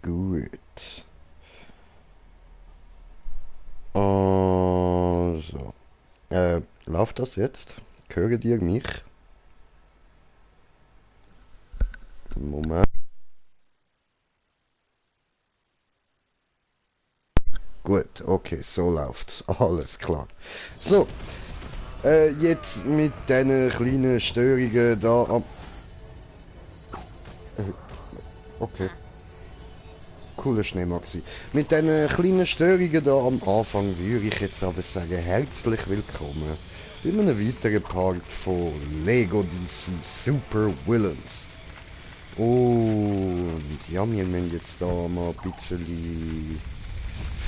Gut. Also. Läuft das jetzt? Hören ihr mich? Moment. Gut, okay, so läuft's. Alles klar. So, jetzt mit diesen kleinen Störungen da am... Okay, cooler Schneemann gewesen. Mit diesen kleinen Störungen da am Anfang würde ich jetzt aber sagen, herzlich willkommen bei einem weiteren Part von Lego DC Super Villains. Und ja, wir müssen jetzt da mal ein bisschen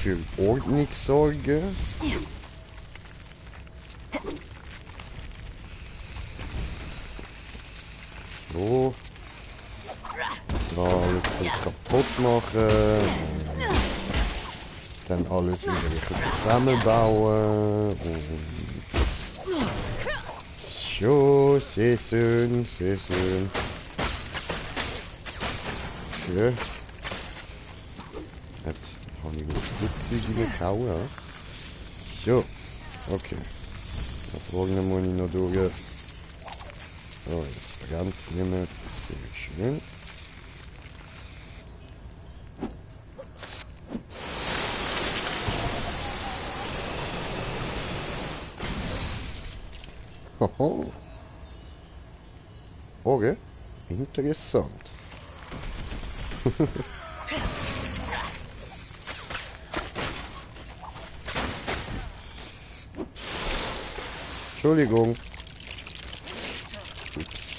für Ordnung sorgen. So. Da alles kaputt machen. Dann alles wieder ein bisschen zusammenbauen. Und so, sehr schön, sehr schön. Okay. Jetzt habe ich noch Flugzeuge gehauen. Ja? So, okay. Da vorne muss ich noch durch. So, jetzt brennt es nicht mehr. Sehr schön. Hoho. Okay, interessant. Entschuldigung. Ups.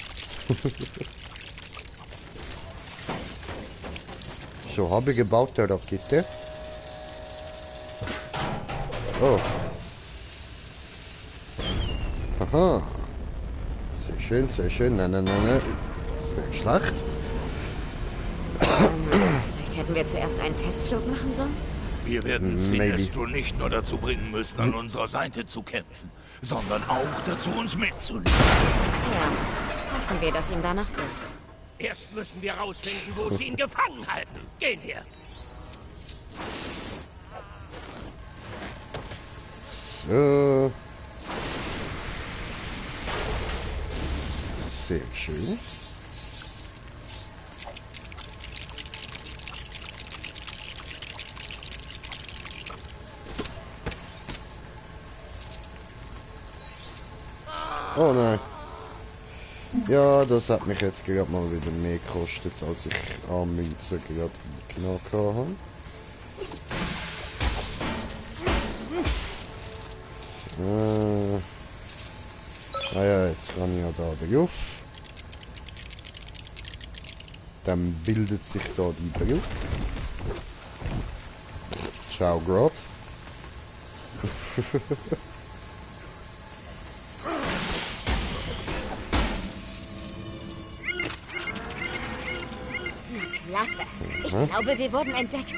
So, habe ich gebaut, der Rakete. Oh. Aha. Sehr schön, sehr schön. Nein, nein, nein, nein. Sehr schlecht. Vielleicht hätten wir zuerst einen Testflug machen sollen? Wir werden Sinestro nicht nur dazu bringen müssen, an unserer Seite zu kämpfen, sondern auch dazu, uns mitzunehmen. Ja, hoffen wir, dass ihm danach ist. Erst müssen wir rausfinden, wo sie ihn gefangen halten. Gehen wir. So. Sehr schön. Oh nein. Ja, das hat mich jetzt gerade mal wieder mehr gekostet, als ich an Münzen gerade eingenommen habe. Ja, jetzt kann ich ja da drauf. Dann bildet sich da die Brücke. Ciao, Grot. Klasse. Ich glaube, wir wurden entdeckt.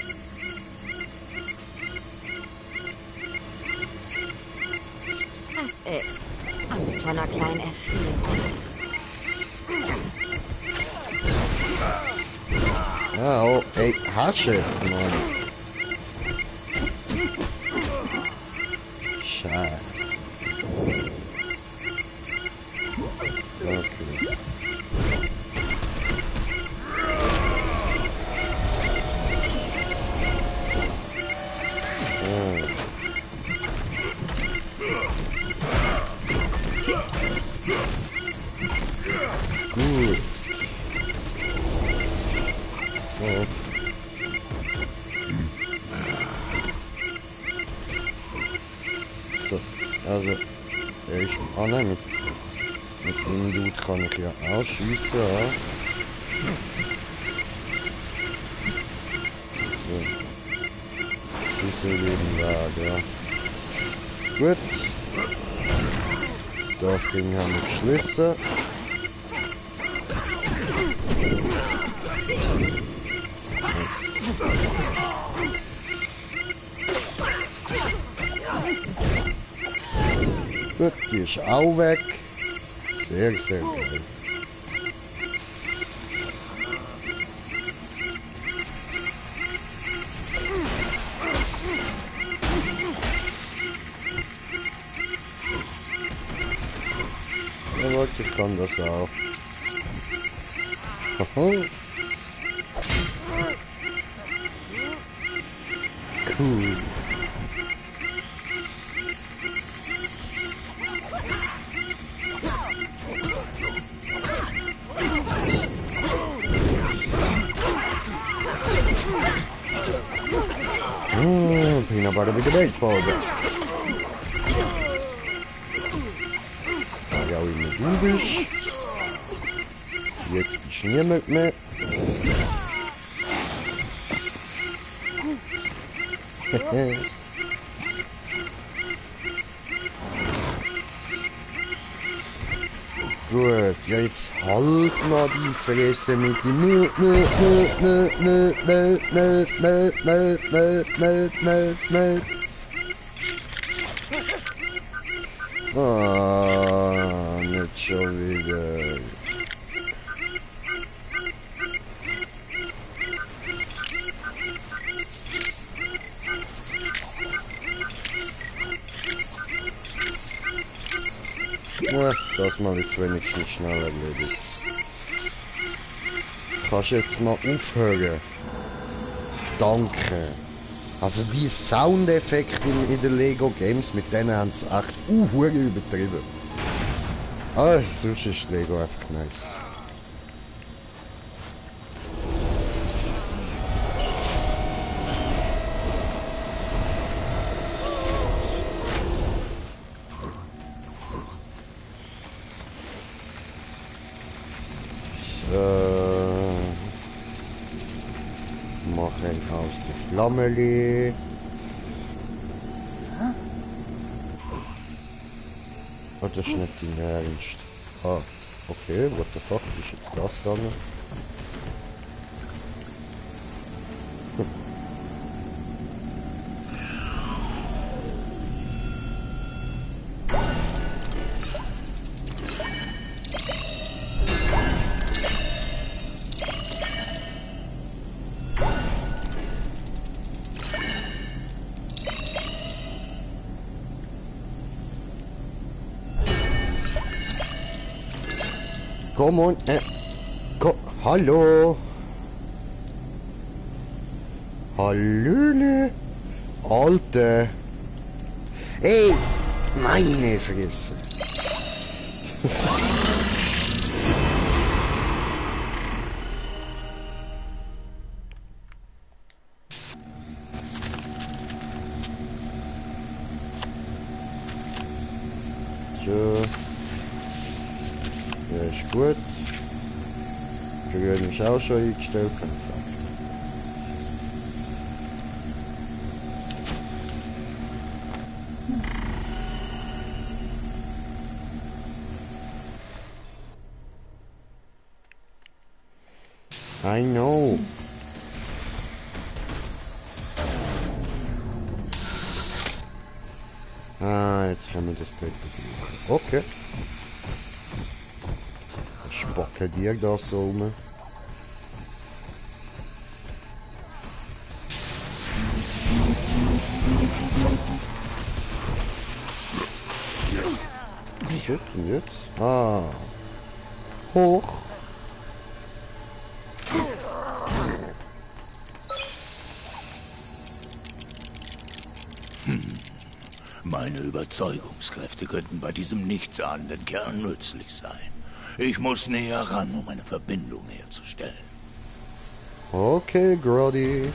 Was ist's? Angst vor einer kleinen Erfrierung. Ja, oh, ey, Haarchefs, Mann. Scheiße. Okay. Gut. Oh. So, also, er ist... Ah nein, mit dem Dude kann ich ja auch schiessen. Ja. So. Diese Leben weg, ja. Gut. Das Ding haben wir geschlossen. Gut, die ist auch weg. Sehr, sehr geil. stark, ich kann das auch. Haha. Cool. Peanut butter with the baseball bat. Ja, immer du bist. Jetzt bist du niemand mehr. Gut, ja jetzt halt mal die Fresse mit dem Ah, nicht schon wieder. Ja, das mal jetzt wenigstens schnell erledigt. Kannst jetzt mal aufhören? Danke. Also die Soundeffekte in den Lego Games, mit denen haben sie echt übertrieben. Ah, sonst ist Lego einfach nice. Machen aus der Flammeli. Oh, das ist nicht dein Ernst. Ah, okay, what the fuck, wie ist jetzt das gegangen? Komm on, hallo? Hallöle? Alte? Ey, meine Fresse. So. Ja, ist gut. Grün ist auch schon eingestellt. I know. Ah, jetzt können wir das dort brauchen. Okay. Spacken die da so rum. Gut, und jetzt? Ah. Hoch. Meine Überzeugungskräfte könnten bei diesem nichtsahnenden Kerl nützlich sein. Ich muss näher ran, um eine Verbindung herzustellen. Okay, Grody.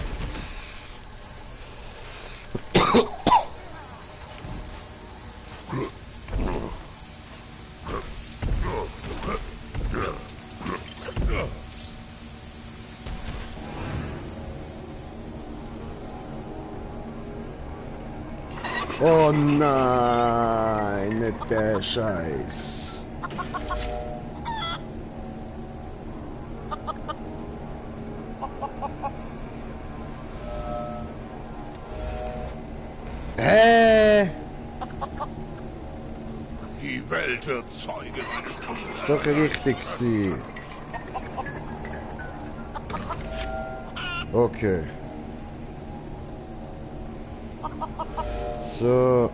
Oh nein, nicht der Scheiß. Die Welt wird Zeuge meines Ist doch richtig gewesen. Okay. So.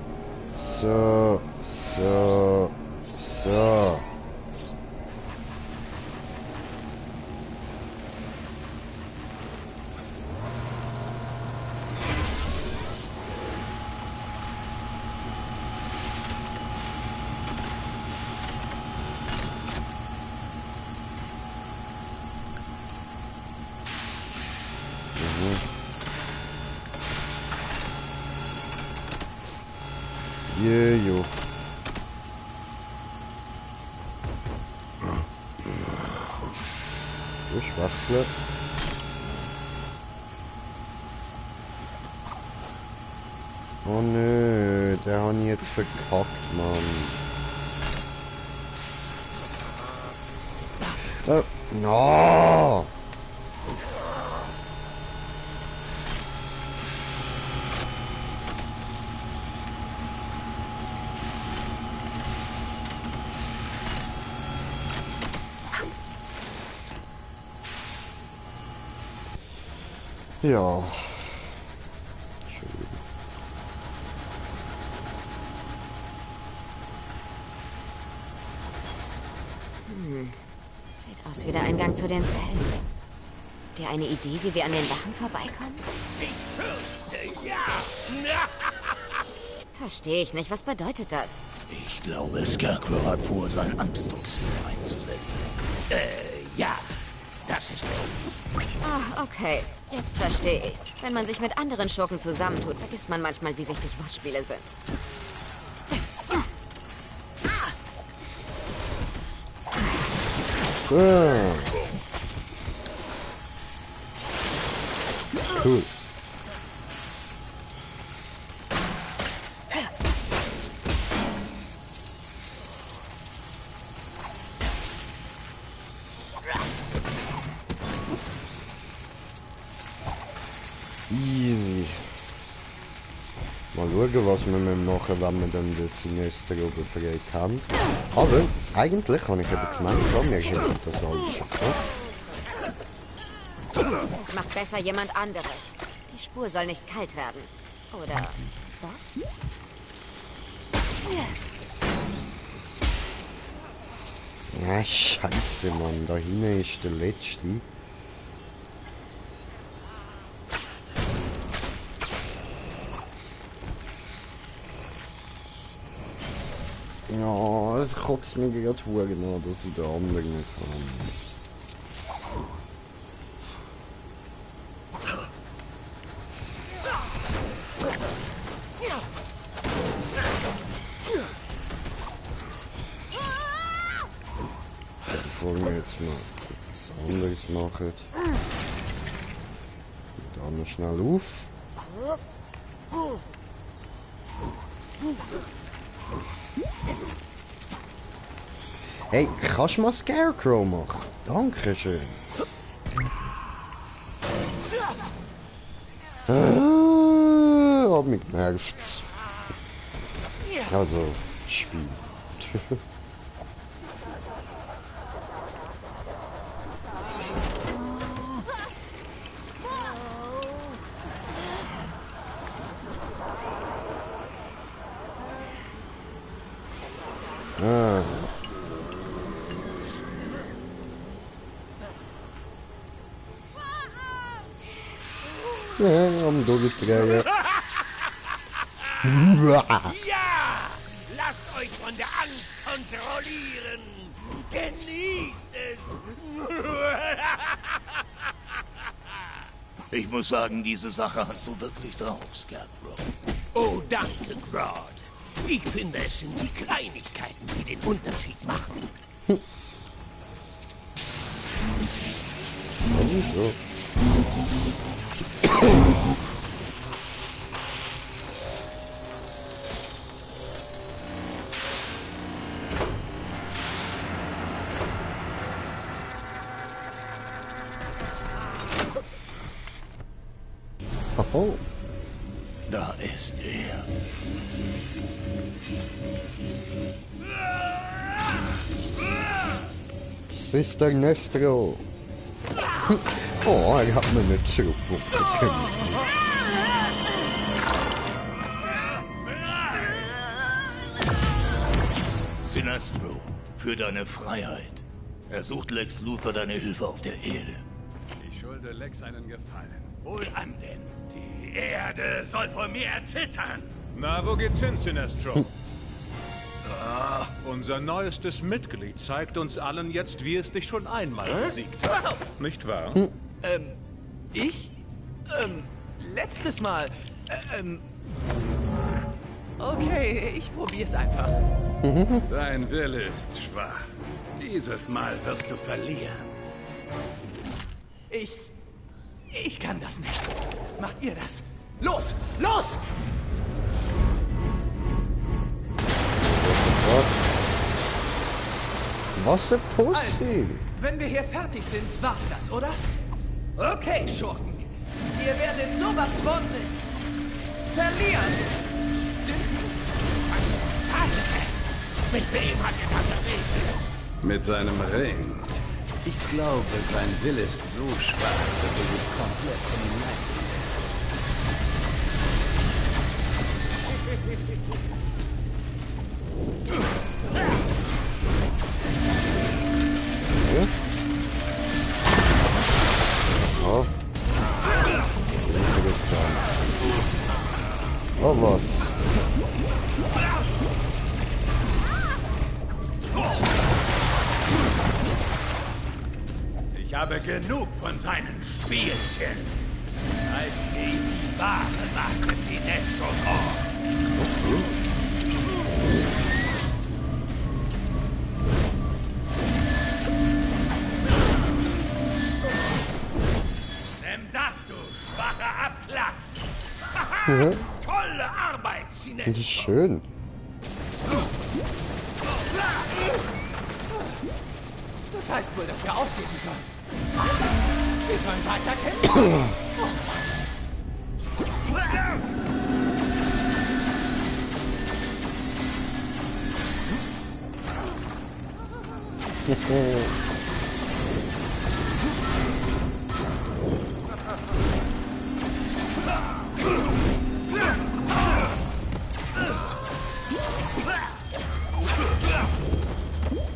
Jojo. Du Schwachsle. Oh nö, der hat ich jetzt verkackt, Mann. No! Ja. Entschuldigung. Sieht aus wie der Eingang zu den Zellen. Habt ihr eine Idee, wie wir an den Wachen vorbeikommen? Ich fürchte, ja. Verstehe ich nicht. Was bedeutet das? Ich glaube, Scarecrow hat vor, sein Angsttoxin einzusetzen. Ja. Das ist er. Ah, okay. Jetzt verstehe ich's. Wenn man sich mit anderen Schurken zusammentut, vergisst man manchmal, wie wichtig Wortspiele sind. Ah. Cool. Easy. Mal schauen, was wir machen, wenn wir dann das Semester befreit haben. Aber eigentlich habe ich eben gemeint, wir hätten das alles schon gemacht. Es macht besser jemand anderes. Die Spur soll nicht kalt werden. Oder was? Ja, scheiße, Mann. Da hinten ist der letzte. Ja, es kotzt mir gerade Huren an, dass ich den anderen nicht habe. Bevor wir jetzt mal etwas anderes machen. Da noch schnell auf. Hey, kannst du mal Scarecrow machen? Dankeschön. Hat mich genervt. Also, Spiel. Ah. Ja, am durchgedreht. Ja! Lasst euch von der Angst kontrollieren! Genießt es! Ich muss sagen, diese Sache hast du wirklich drauf, Scarecrow. Oh, danke, Grodd. Ich finde, es sind die Kleinigkeiten, die den Unterschied machen. So. Oh. Da ist er. Sister Nestro. Oh, er hat mir nicht zurückgekommen. Sinestro, für deine Freiheit. Ersucht Lex Luthor deine Hilfe auf der Erde. Ich schulde Lex einen Gefallen. Wohlan denn. Die Erde soll vor mir erzittern. Na, wo geht's hin, Sinestro? Unser neuestes Mitglied zeigt uns allen jetzt, wie es dich schon einmal besiegt hat. Nicht wahr? Ich? Letztes Mal. Okay, ich probier's einfach. Dein Wille ist schwach. Dieses Mal wirst du verlieren. Ich kann das nicht. Macht ihr das? Los! Los! Was ein Pussy! Wenn wir hier fertig sind, war's das, oder? Okay, Schurken. Ihr werdet sowas von verlieren. Stimmt's? Mit wem hat er da geredet? Mit seinem Ring. Ich glaube, sein Wille ist so schwach, dass er sich komplett von ihm leiten lässt. Oh. Interessant. Oh, was? Ich habe genug von seinen Spielchen. Zeig mir die wahre Macht des Sinestro. Nimm das, du schwacher Abklatsch! Ja. Tolle Arbeit, Sinestro! Das ist schön. Das heißt wohl, dass wir aufgeben sollen. Was? Wir sollen weiter kämpfen?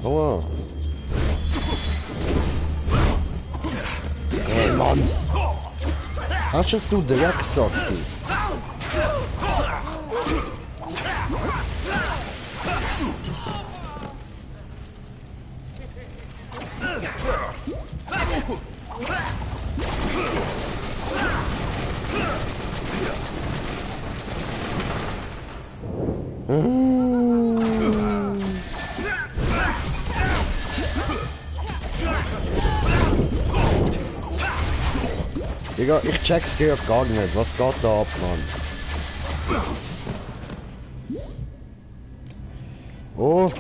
Aua. Hey, Mann. Hast du Drecksack, du? Digga, ich check's dir gar nicht. Was geht da ab, Mann? Oh.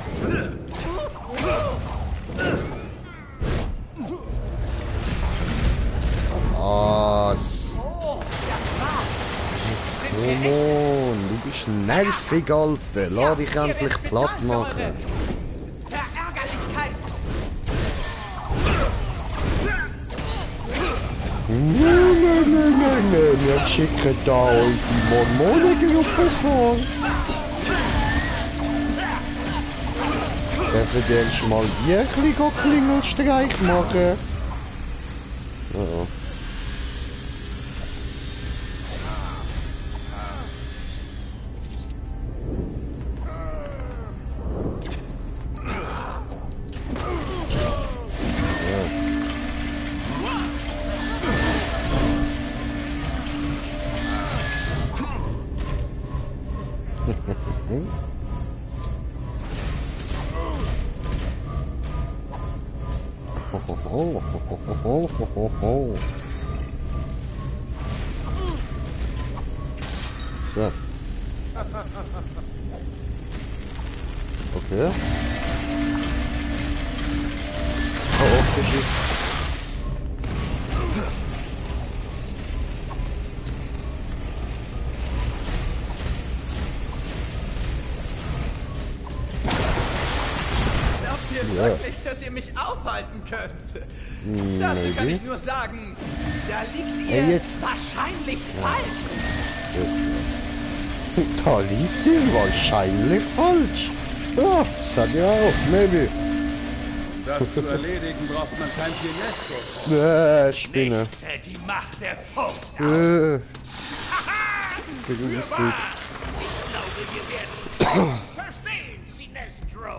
Was? Jetzt komm on, du bist nervig, Alter. Lass dich endlich platt machen. Verärgerlichkeit! Nein, wir schicken da unsere Mormonengruppe vor. Dürfen wir denn mal wirklich Klingelstreich machen? Oh. So. Okay. Aufgeschickt. Glaubt ihr wirklich, dass ihr mich aufhalten könnt? Dazu kann ich nur sagen, da liegt ihr jetzt. wahrscheinlich falsch. Da liegt ihr wahrscheinlich falsch. Ja, sag ich auch, maybe. Das zu erledigen braucht man kein Sinestro. Spinne. Nichts hält die Macht der Furcht aus. Grusig. Ich glaube, wir werden verstehen, Sinestro.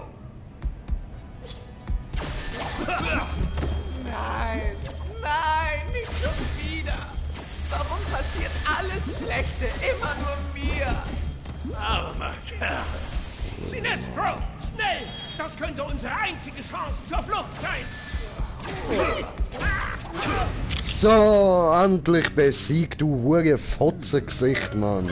Nein, nein, nicht schon wieder. Warum passiert alles Schlechte immer nur mir? Armer Kerl. Sinestro, schnell! Das könnte unsere einzige Chance zur Flucht sein. So, endlich besiegt, du hure Fotzengesicht, Mann.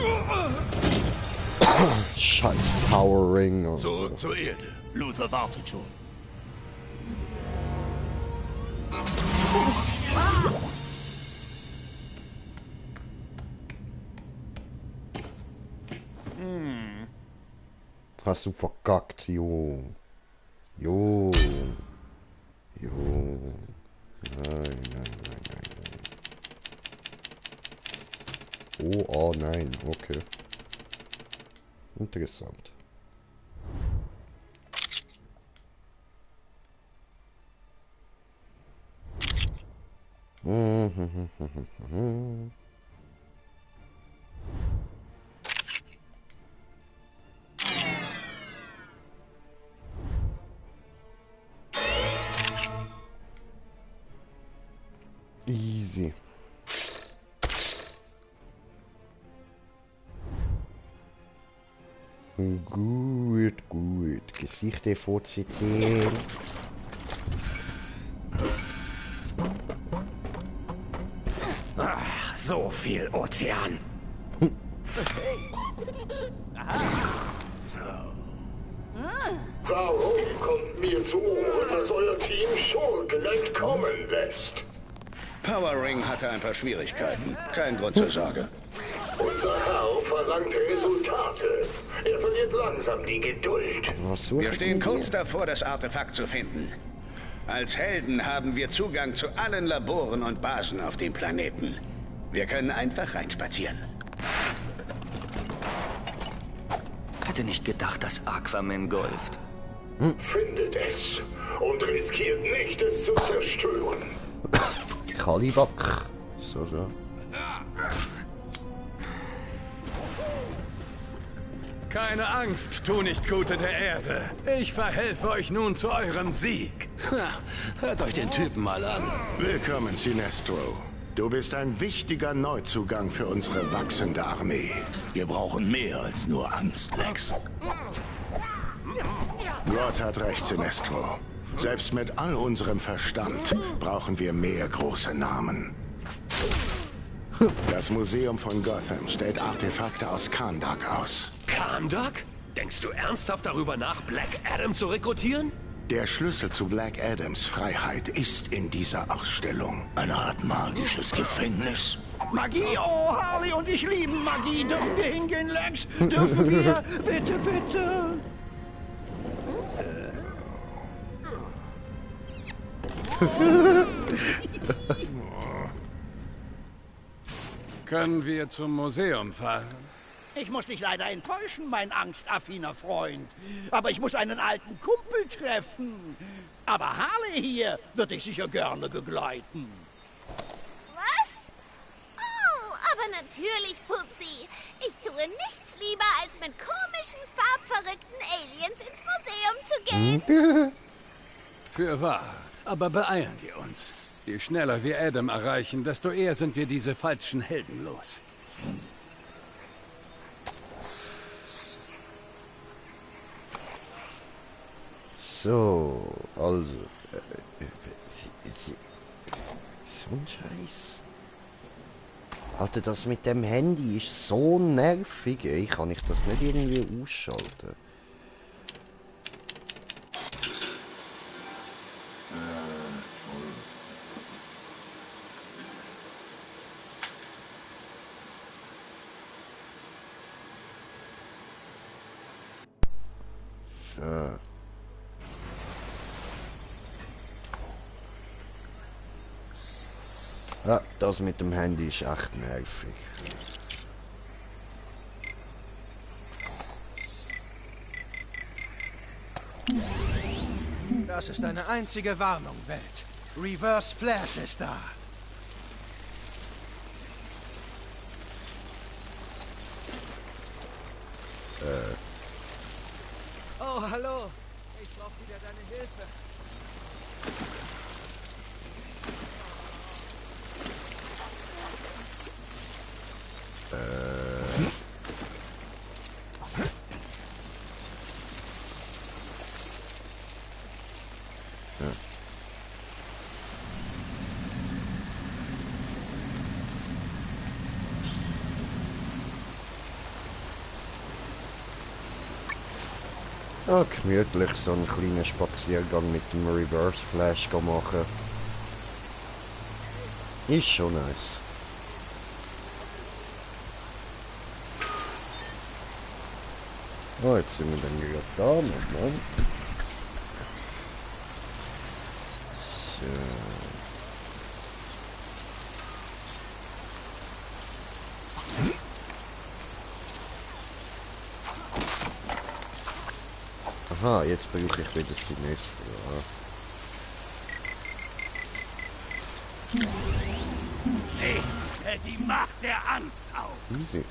Scheiß Power Ring. Alter. Zurück zur Erde. Luther wartet schon. Hast du verkackt, Jo. Jo. Jo. Nein. Oh, nein. Okay. Interessant. Easy. Gut. Gesichter vorzuziehen. Ach, so viel Ozean. Warum kommt mir zu Ohren, dass euer Team Schurken entkommen lässt? Power Ring hatte ein paar Schwierigkeiten. Kein Grund zur Sorge. Unser Herr verlangt Resultate. Er verliert langsam die Geduld. Was sucht Wir stehen ihr? kurz davor, das Artefakt zu finden. Als Helden haben wir Zugang zu allen Laboren und Basen auf dem Planeten. Wir können einfach reinspazieren. Hätte nicht gedacht, dass Aquaman golft. Findet es und riskiert nicht, es zu zerstören. Kalibak. So. Keine Angst, Tunichtgute der Erde. Ich verhelfe euch nun zu eurem Sieg. Hört euch den Typen mal an. Willkommen, Sinestro. Du bist ein wichtiger Neuzugang für unsere wachsende Armee. Wir brauchen mehr als nur Angst, Lex. Grodd hat recht, Sinestro. Selbst mit all unserem Verstand brauchen wir mehr große Namen. Das Museum von Gotham stellt Artefakte aus Kahndaq aus. Kahndaq? Denkst du ernsthaft darüber nach, Black Adam zu rekrutieren? Der Schlüssel zu Black Adams Freiheit ist in dieser Ausstellung. Eine Art magisches Gefängnis. Magie, oh, Harley und ich lieben Magie. Dürfen wir hingehen, Lex? Dürfen wir? Bitte, bitte. Können wir zum Museum fahren? Ich muss dich leider enttäuschen, mein angstaffiner Freund. Aber ich muss einen alten Kumpel treffen. Aber Harley hier wird dich sicher gerne begleiten. Was? Oh, aber natürlich, Pupsi. Ich tue nichts lieber, als mit komischen, farbverrückten Aliens ins Museum zu gehen. Für wahr. Aber beeilen wir uns. Je schneller wir Adam erreichen, desto eher sind wir diese falschen Helden los. So, also. So ein Scheiß. Alter, das mit dem Handy ist so nervig, ey. Kann ich das nicht irgendwie ausschalten? So. Ja, das mit dem Handy ist echt nervig. Das ist eine einzige Warnung, Welt. Reverse Flash ist da. Oh, hallo. Ich brauche wieder deine Hilfe. Ja, gemütlich so einen kleinen Spaziergang mit dem Reverse Flash machen. Ist schon nice. Oh, jetzt sind wir dann wieder da. Moment. So. Aha, jetzt brauche ich wieder Sinestro. Ich hält die Macht der Angst auf. Easy.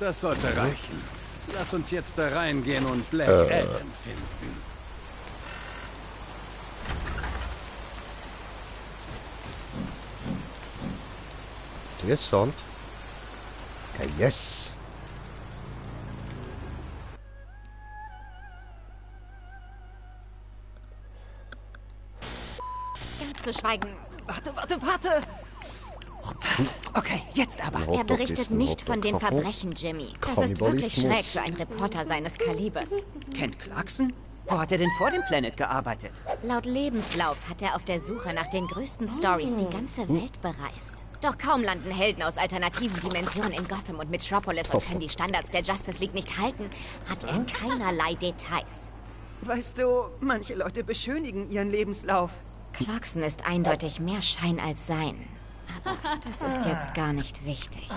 Das sollte reichen. Lass uns jetzt da reingehen und Black Adam finden. Interessant. Yes. Ganz zu schweigen. Warte! Okay, jetzt aber. Er berichtet nicht von den Verbrechen, Jimmy. Das ist wirklich schräg für einen Reporter seines Kalibers. Kent Clarkson? Wo hat er denn vor dem Planet gearbeitet? Laut Lebenslauf hat er auf der Suche nach den größten Stories die ganze Welt bereist. Doch kaum landen Helden aus alternativen Dimensionen in Gotham und Metropolis und können die Standards der Justice League nicht halten, hat er keinerlei Details. Weißt du, manche Leute beschönigen ihren Lebenslauf. Clarkson ist eindeutig mehr Schein als Sein. Aber das ist jetzt gar nicht wichtig.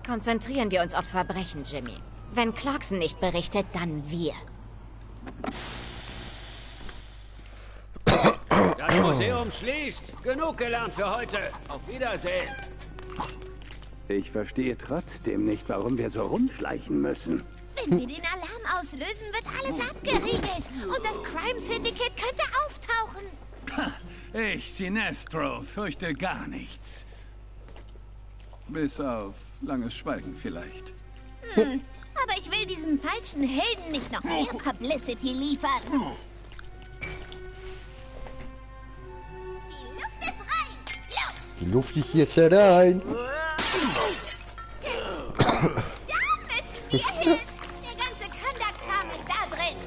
Konzentrieren wir uns aufs Verbrechen, Jimmy. Wenn Clarkson nicht berichtet, dann wir. Das Museum schließt. Genug gelernt für heute. Auf Wiedersehen. Ich verstehe trotzdem nicht, warum wir so rumschleichen müssen. Wenn wir den Alarm auslösen, wird alles abgeriegelt. Und das Crime Syndicate könnte auftauchen. Ich, Sinestro, fürchte gar nichts. Bis auf langes Schweigen vielleicht. Aber ich will diesen falschen Helden nicht noch mehr Publicity liefern. Die Luft ist rein. Los! Die Luft ist jetzt herein. Da müssen wir hin. Der ganze Conduct-Kram ist da drin.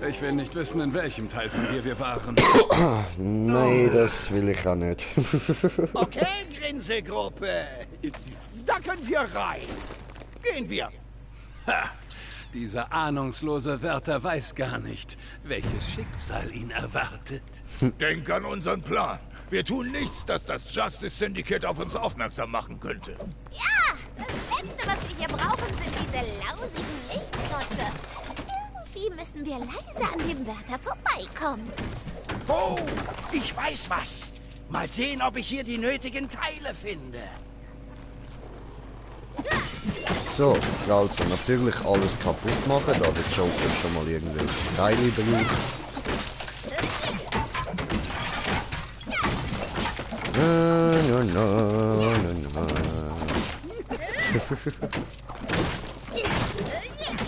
Ich will nicht wissen, in welchem Teil von hier wir waren. Nee, das will ich auch nicht. Okay, Grinsegruppe. Da können wir rein. Gehen wir. Ha, dieser ahnungslose Wärter weiß gar nicht, welches Schicksal ihn erwartet. Denk an unseren Plan. Wir tun nichts, das das Justice Syndicate auf uns aufmerksam machen könnte. Ja, das Letzte, was wir hier brauchen, sind diese lausigen Lichtnutze. Irgendwie müssen wir leise an dem Wärter vorbeikommen. Oh, ich weiß was. Mal sehen, ob ich hier die nötigen Teile finde. So, also natürlich alles kaputt machen, da der Joker schon mal irgendwelche Teile braucht.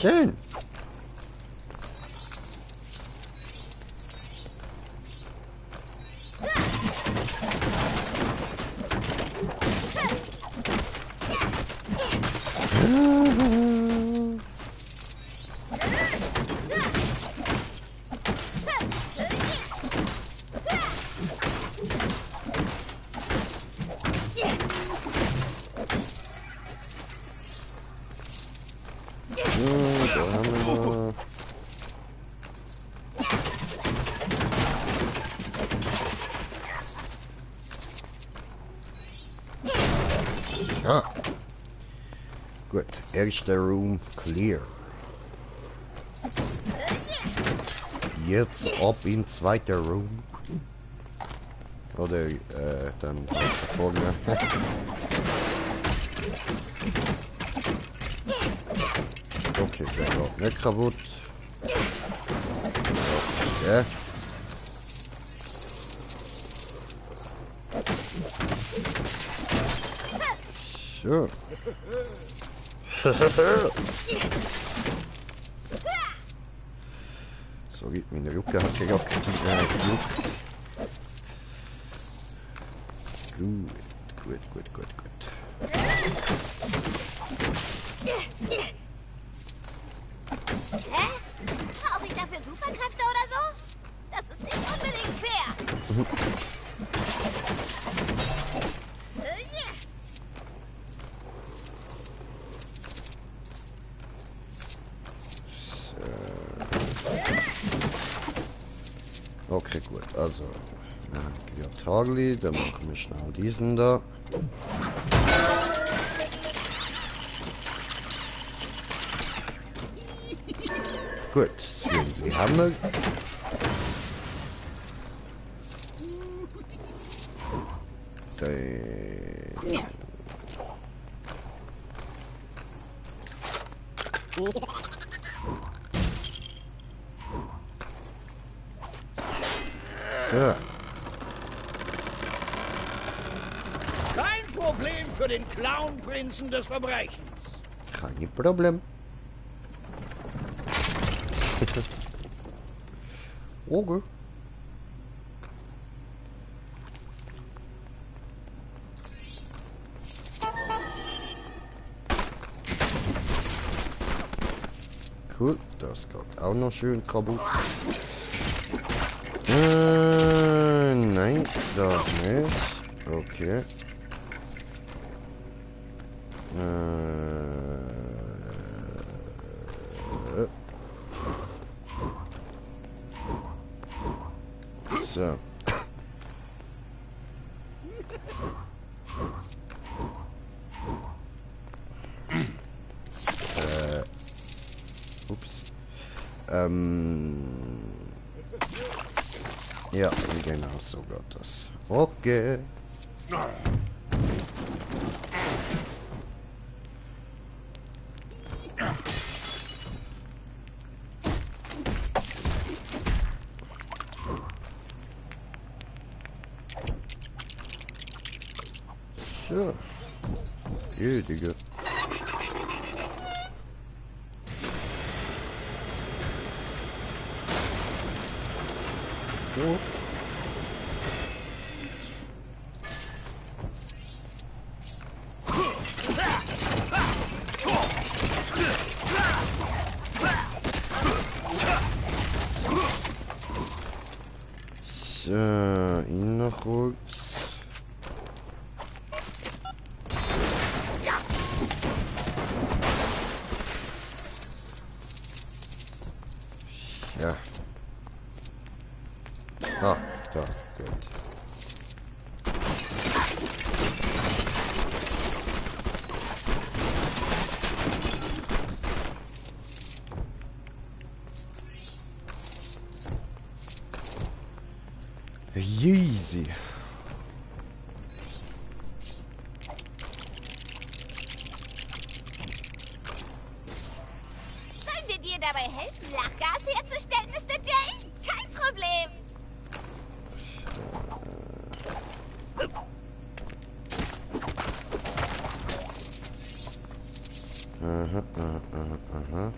Schön. Ah. Gut, erster Room clear. Jetzt ab in zweiter Room. Oder dann vorne. Okay, der geht nicht kaputt. Ja. So. Sorry, meine Rücke hat gerade genug. Gut. Hä? Brauche ich dafür Superkräfte oder so? Das ist nicht unbedingt fair. Okay, gut. Also, ja, Harley, dann machen wir schnell diesen da. Gut, Swing Hammer. So. Kein Problem für den Clownprinzen des Verbrechens. Kein Problem. Okay. Cool, das geht auch noch schön kaputt. Nein, das nicht. Okay. So. Ups. Ja, genau so geht das. Okay. So. Gütige. So. So, ihn noch kurz. Ja. Ah, da, gut. Easy. Sollen wir dir dabei helfen, Lachgas herzustellen, Mr. J? Kein Problem. Aha.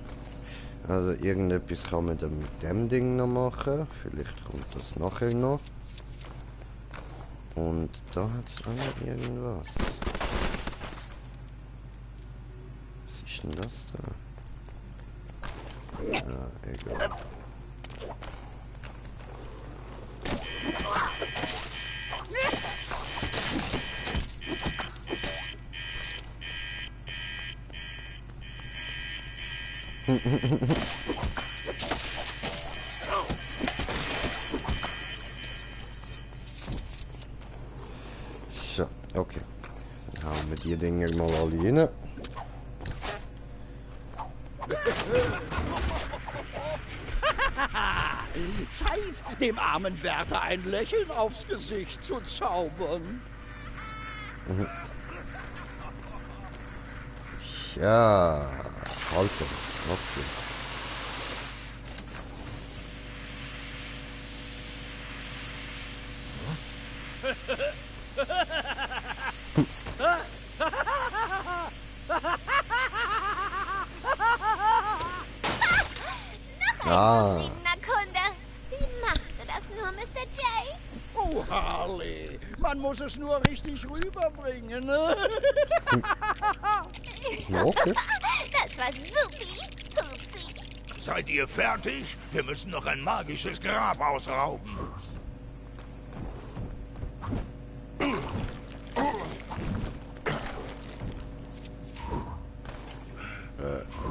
Also irgendetwas kann man dann mit dem Ding noch machen. Vielleicht kommt das nachher noch. Und da hat es auch noch irgendwas. Was ist denn das da? Ja, egal. So, okay. Dann hauen wir die Dinger mal alle rein. Zeit, dem armen Wärter ein Lächeln aufs Gesicht zu zaubern. Ja, halten. Okay. Noch ein zufriedener Kunde. Oh, Harley. Man muss es nur richtig rüberbringen, ne? Okay. Das war supi, Pupsi. Seid ihr fertig? Wir müssen noch ein magisches Grab ausrauben.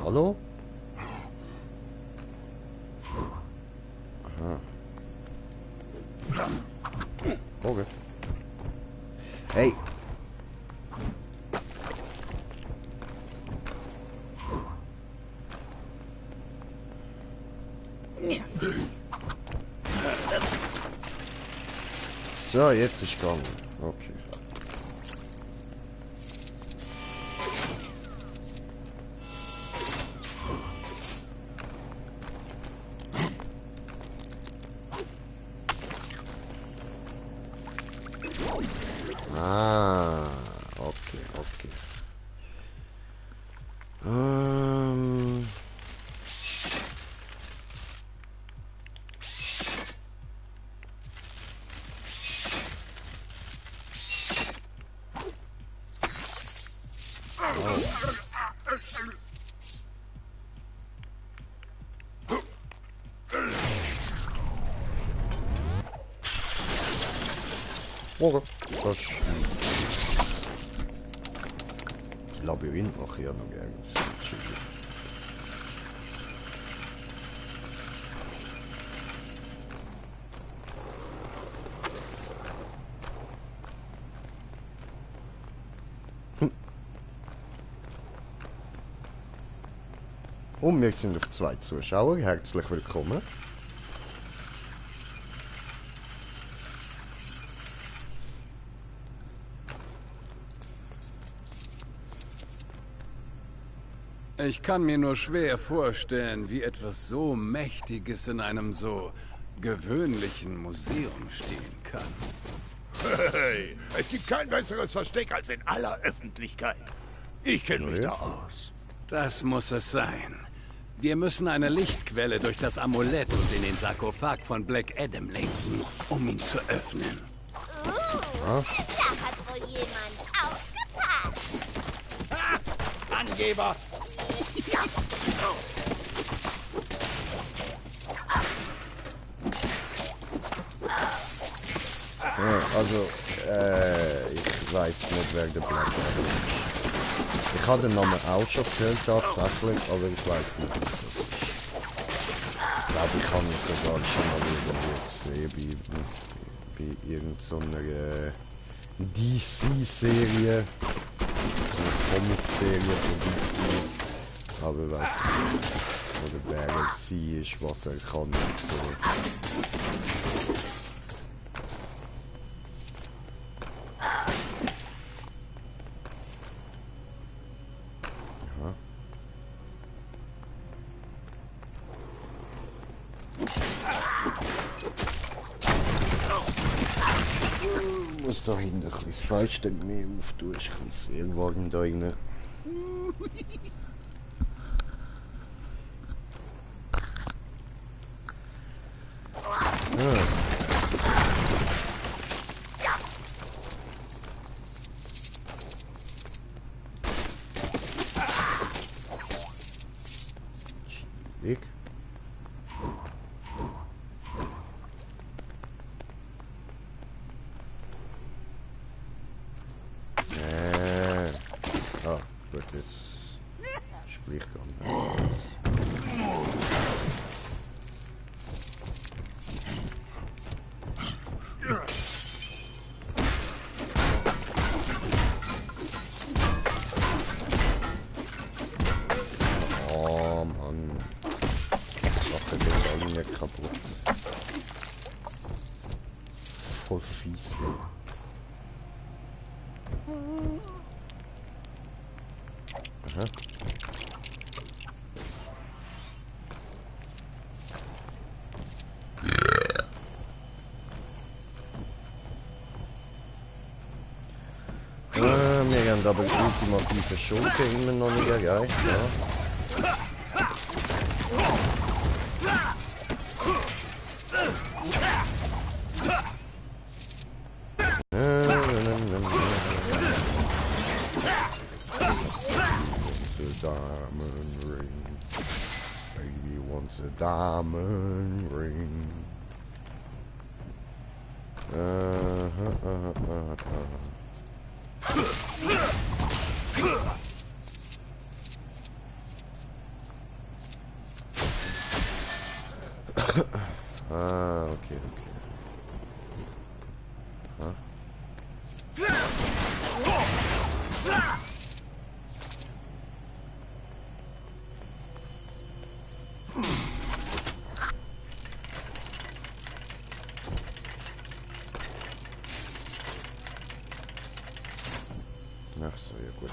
Hallo? Aha. Okay. Hey. So, jetzt ist gegangen. Okay. Ah, okay, okay. Okay, das Labyrinth mache ich ja noch gerne. Und wir sind auf 2 Zuschauer. Herzlich willkommen. Ich kann mir nur schwer vorstellen, wie etwas so Mächtiges in einem so gewöhnlichen Museum stehen kann. Hey, es gibt kein besseres Versteck als in aller Öffentlichkeit. Ich kenne mich da aus. Das muss es sein. Wir müssen eine Lichtquelle durch das Amulett und in den Sarkophag von Black Adam lenken, um ihn zu öffnen. Da hat wohl jemand aufgepasst. Angeber! Ja. Ja, also, ich weiß nicht, wer der Black Adam ist. Ich habe den Namen auch schon gehört, tatsächlich, aber ich weiß nicht, wer das ist. Ich glaube, ich habe ihn sogar schon mal irgendwo gesehen, bei irgendeiner DC-Serie. So eine Comic-Serie von DC. Aber ich weiß nicht, oder wer er ist, was er kann und so. Ich muss da hinten ein bisschen das Fallstück mehr auftun, ist ein bisschen Seelwagen da rein. Schwierig. Gut, jetzt spricht gar nicht. Oh Mann. Ich mache den Ball nicht kaputt. Voll fies, ey. Aha. Wir haben aber die ultimative Schurke immer noch nicht erreicht, ja. The Diamond Ring. Okay. Ach so, ja gut.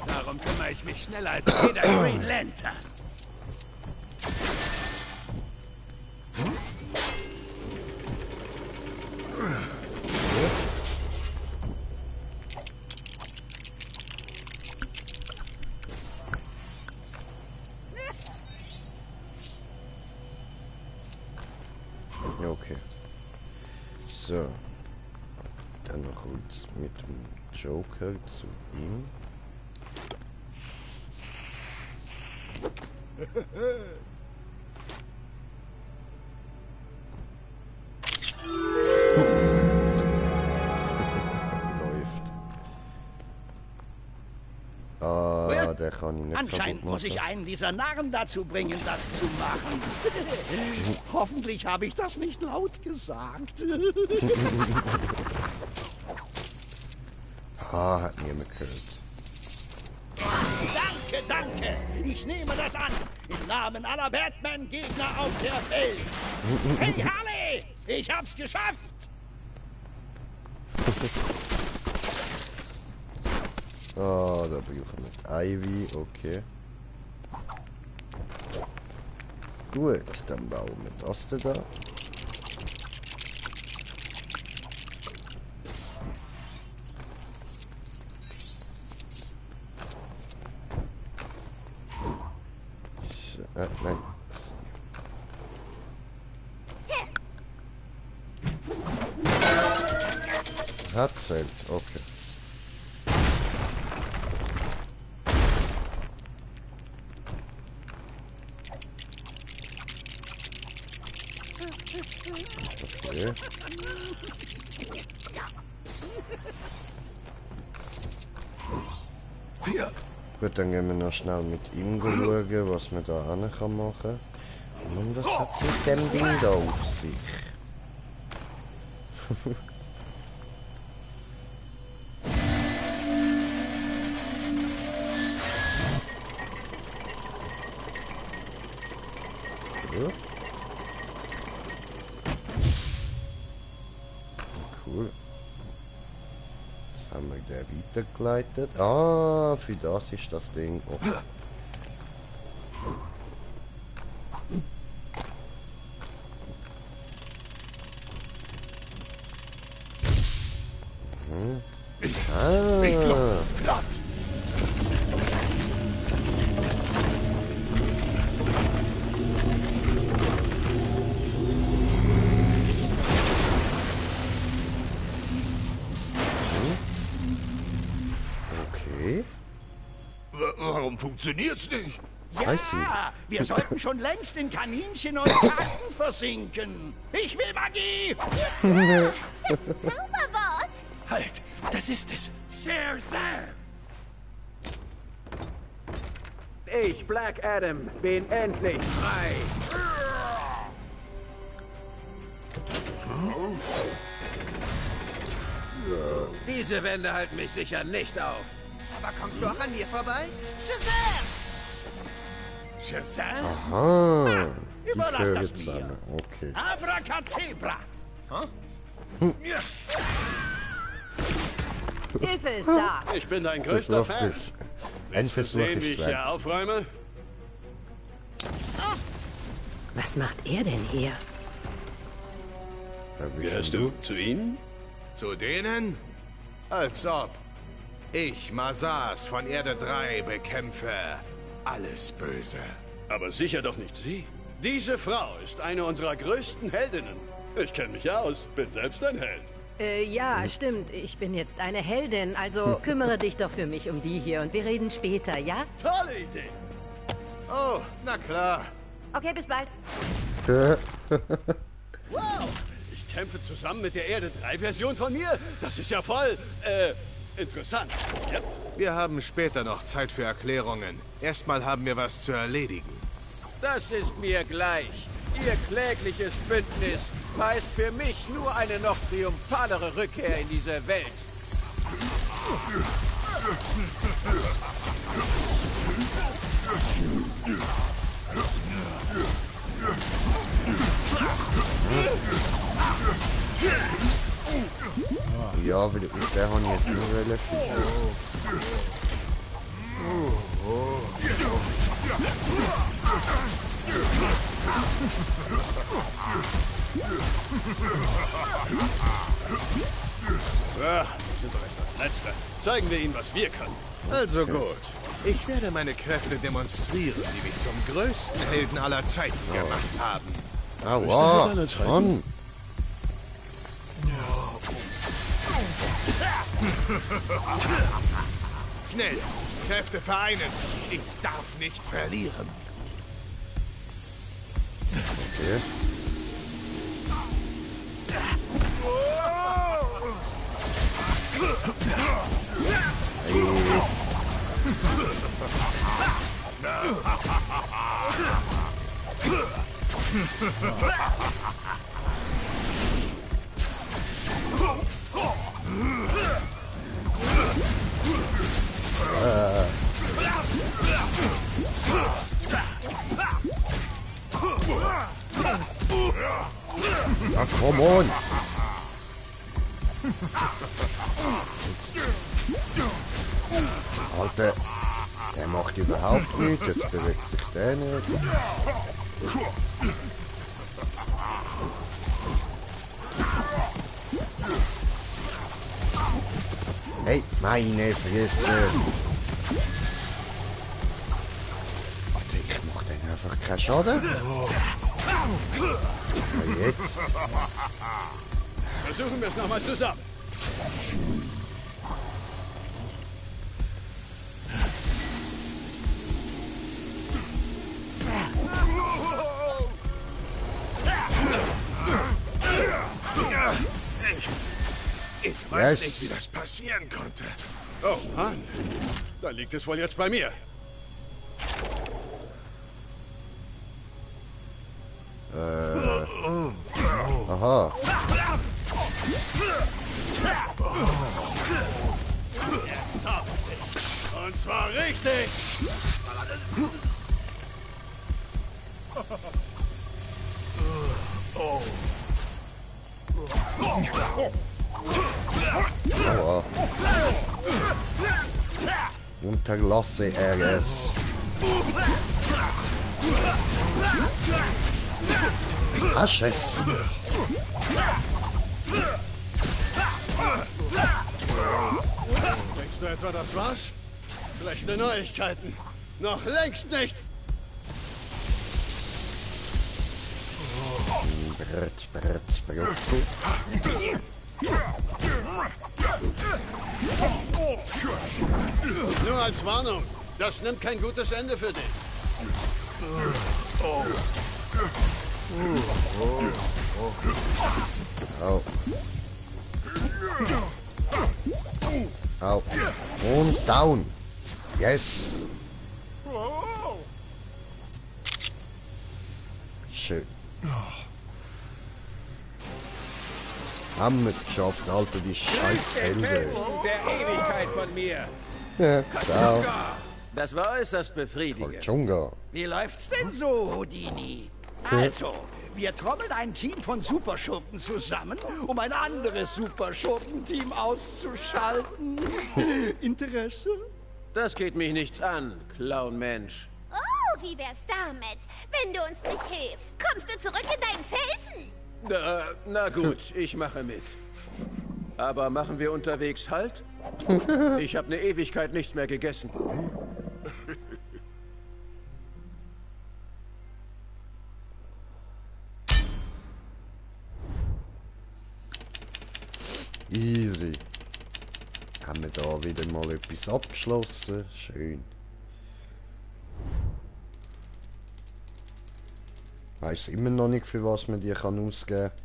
Darum kümmere ich mich schneller als jeder Green Lantern. Okay. So. Dann noch kurz mit dem Joker zu ihm. Läuft. Ah, der kann ihn nicht Anscheinend muss ich einen dieser Narren dazu bringen, das zu machen. Hoffentlich habe ich das nicht laut gesagt. Hat niemand gehört. Danke. Ich nehme das an. Im Namen aller Batman-Gegner auf der Welt. Hey, Harley! Ich hab's geschafft! Oh, da brauchen wir mit Ivy, okay. Gut, dann bauen wir das da. Nein. Hat zählt, okay. Okay. Gut, dann gehen wir noch schnell mit ihm schauen, was man da machen kann. Und was hat es mit dem Ding da auf sich? Ja. Cool. Jetzt haben wir den weitergeleitet. Ah, für das ist das Ding. Oh. Ich glaube, es klappt. Okay. Warum funktioniert's nicht? Ja, wir sollten schon längst in Kaninchen und Karten versinken. Ich will Magie! Das Zauberwort! Halt, das ist es. Shazam! Ich, Black Adam, bin endlich frei. Diese Wände halten mich sicher nicht auf. Aber kommst du auch an mir vorbei? Shazam! Shazam? Aha. Ich Überlass höre das jetzt mir. an. Okay. Abracadabra! Hilfe ist da. Ich bin dein größter Fan. Ein Willst du Versuch sehen, wie ist ich hier aufräume? Was macht er denn hier? Gehörst du zu ihnen? Zu denen? Als ob. Ich, Mazars von Erde 3, bekämpfe alles Böse. Aber sicher doch nicht sie. Diese Frau ist eine unserer größten Heldinnen. Ich kenne mich aus, bin selbst ein Held. Ja, stimmt. Ich bin jetzt eine Heldin, also kümmere dich doch für mich um die hier und wir reden später, ja? Tolle Idee. Oh, na klar. Okay, bis bald. Wow, ich kämpfe zusammen mit der Erde 3-Version von mir. Das ist ja voll, interessant. Ja. Wir haben später noch Zeit für Erklärungen. Erstmal haben wir was zu erledigen. Das ist mir gleich. Ihr klägliches Bündnis heißt für mich nur eine noch triumphalere Rückkehr in diese Welt. Ja, weil der habe ich jetzt nur relativ. Ja, wir sind doch erst das Letzte. Zeigen wir ihnen, was wir können. Also gut. Ich werde meine Kräfte demonstrieren, die mich zum größten Helden aller Zeiten gemacht haben. Aua, Mann. Schnell, Kräfte vereinen. Ich darf nicht verlieren. Okay. Ach, komm on! Alter, der macht überhaupt nichts, jetzt bewegt sich der nicht. Hey, meine Fresse! Alter, ich mach den einfach keinen Schaden. Na jetzt. Versuchen wir es nochmal zusammen. Ich weiß nicht, wie das passieren konnte. Oh Mann, da liegt es wohl jetzt bei mir. Aha. Und zwar richtig. Aua. Unterlasse er es. Hasch es. Denkst du etwa, das war's? Schlechte Neuigkeiten. Noch längst nicht. Nur als Warnung. Das nimmt kein gutes Ende für dich. Au. Au. Und down. Yes. Schön. Haben es geschafft, Alter, die scheiß Hände. Der Ewigkeit von mir. Ja, ciao. Das war äußerst befriedigend. Chunga. Wie läuft's denn so, Houdini? Also, wir trommeln ein Team von Superschurken zusammen, um ein anderes Superschurkenteam auszuschalten. Interesse? Das geht mich nichts an, Clownmensch. Oh, wie wär's damit? Wenn du uns nicht hilfst, kommst du zurück in deinen Felsen. Na gut, ich mache mit. Aber machen wir unterwegs Halt? Ich habe eine Ewigkeit nichts mehr gegessen. Easy. Haben wir da wieder mal etwas abgeschlossen. Schön. Ich weiss immer noch nicht, für was man die kann ausgeben kann.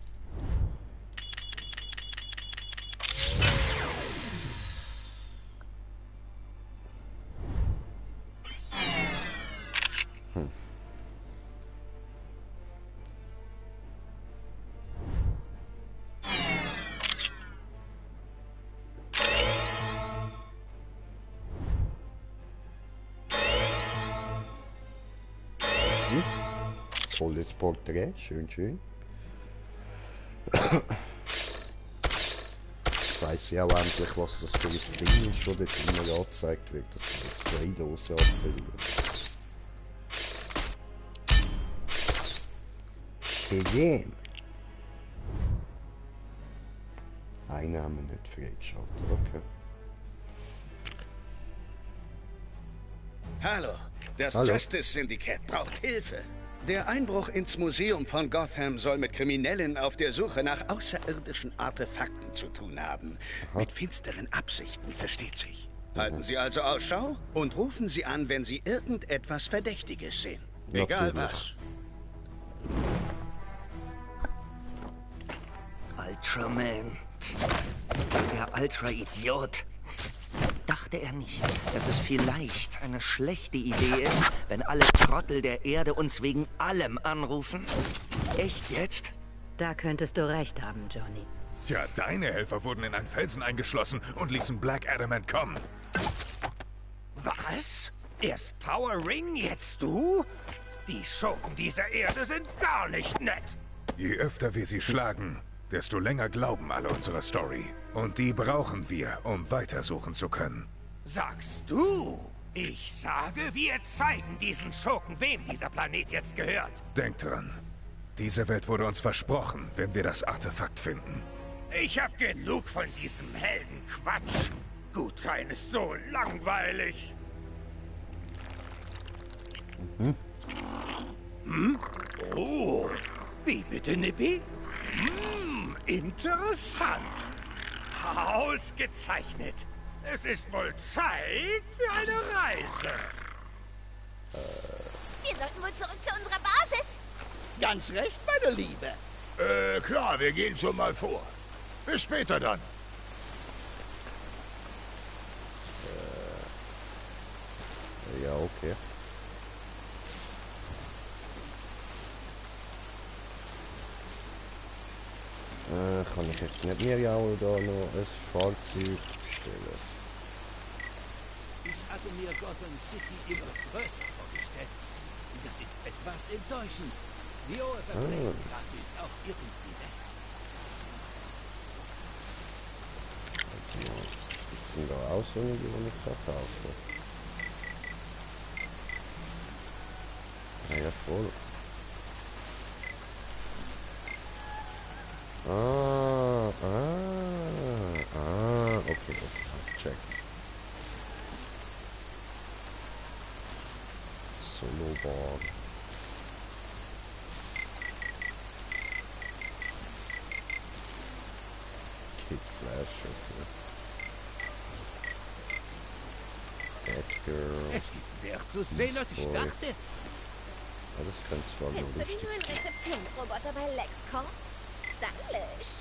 Volles Porträt, schön, schön. Jetzt weiss ich auch endlich, was das für ein Ding ist, oder immer angezeigt wird, dass das spraylose abbildet. Cheyenne. Einen haben wir nicht freigeschaltet, okay. Hallo, das Hallo. Justice Syndicate braucht Hilfe. Der Einbruch ins Museum von Gotham soll mit Kriminellen auf der Suche nach außerirdischen Artefakten zu tun haben. Mit finsteren Absichten, versteht sich. Halten Sie also Ausschau und rufen Sie an, wenn Sie irgendetwas Verdächtiges sehen. Egal was. Ultraman. Der Ultra-Idiot. Dachte er nicht, dass es vielleicht eine schlechte Idee ist, wenn alle Trottel der Erde uns wegen allem anrufen? Echt jetzt? Da könntest du recht haben, Johnny. Tja, deine Helfer wurden in einen Felsen eingeschlossen und ließen Black Adam entkommen. Was? Erst Power Ring, jetzt du? Die Schurken dieser Erde sind gar nicht nett. Je öfter wir sie schlagen, desto länger glauben alle unserer Story. Und die brauchen wir, um weitersuchen zu können. Sagst du? Ich sage, wir zeigen diesen Schurken, wem dieser Planet jetzt gehört. Denkt dran, diese Welt wurde uns versprochen, wenn wir das Artefakt finden. Ich hab genug von diesem Heldenquatsch. Gut sein ist so langweilig. Hm? Oh, wie bitte, Nippy? Interessant. Ausgezeichnet. Es ist wohl Zeit für eine Reise. Wir sollten wohl zurück zu unserer Basis. Ganz recht, meine Liebe. Klar, wir gehen schon mal vor. Bis später dann. Ja, okay. Kann ich jetzt nicht mehr ja da noch ein Fahrzeug bestellen? Ich hatte mir Gotham City immer größer vorgestellt. Das ist etwas enttäuschend. Die hohe Verbrechensrate ist auch irgendwie besser. Gibt's denn da auch so eine, die ich verkaufe? Ja, voll. Okay, das check. Solo-Ball. Kick-Flash, okay. Batgirl. Es gibt mehr zu sehen, als ich dachte. Ja, das könnte zwar noch Kennst du die lustig neuen sein. Rezeptionsroboter bei Lexcom? Stylisch.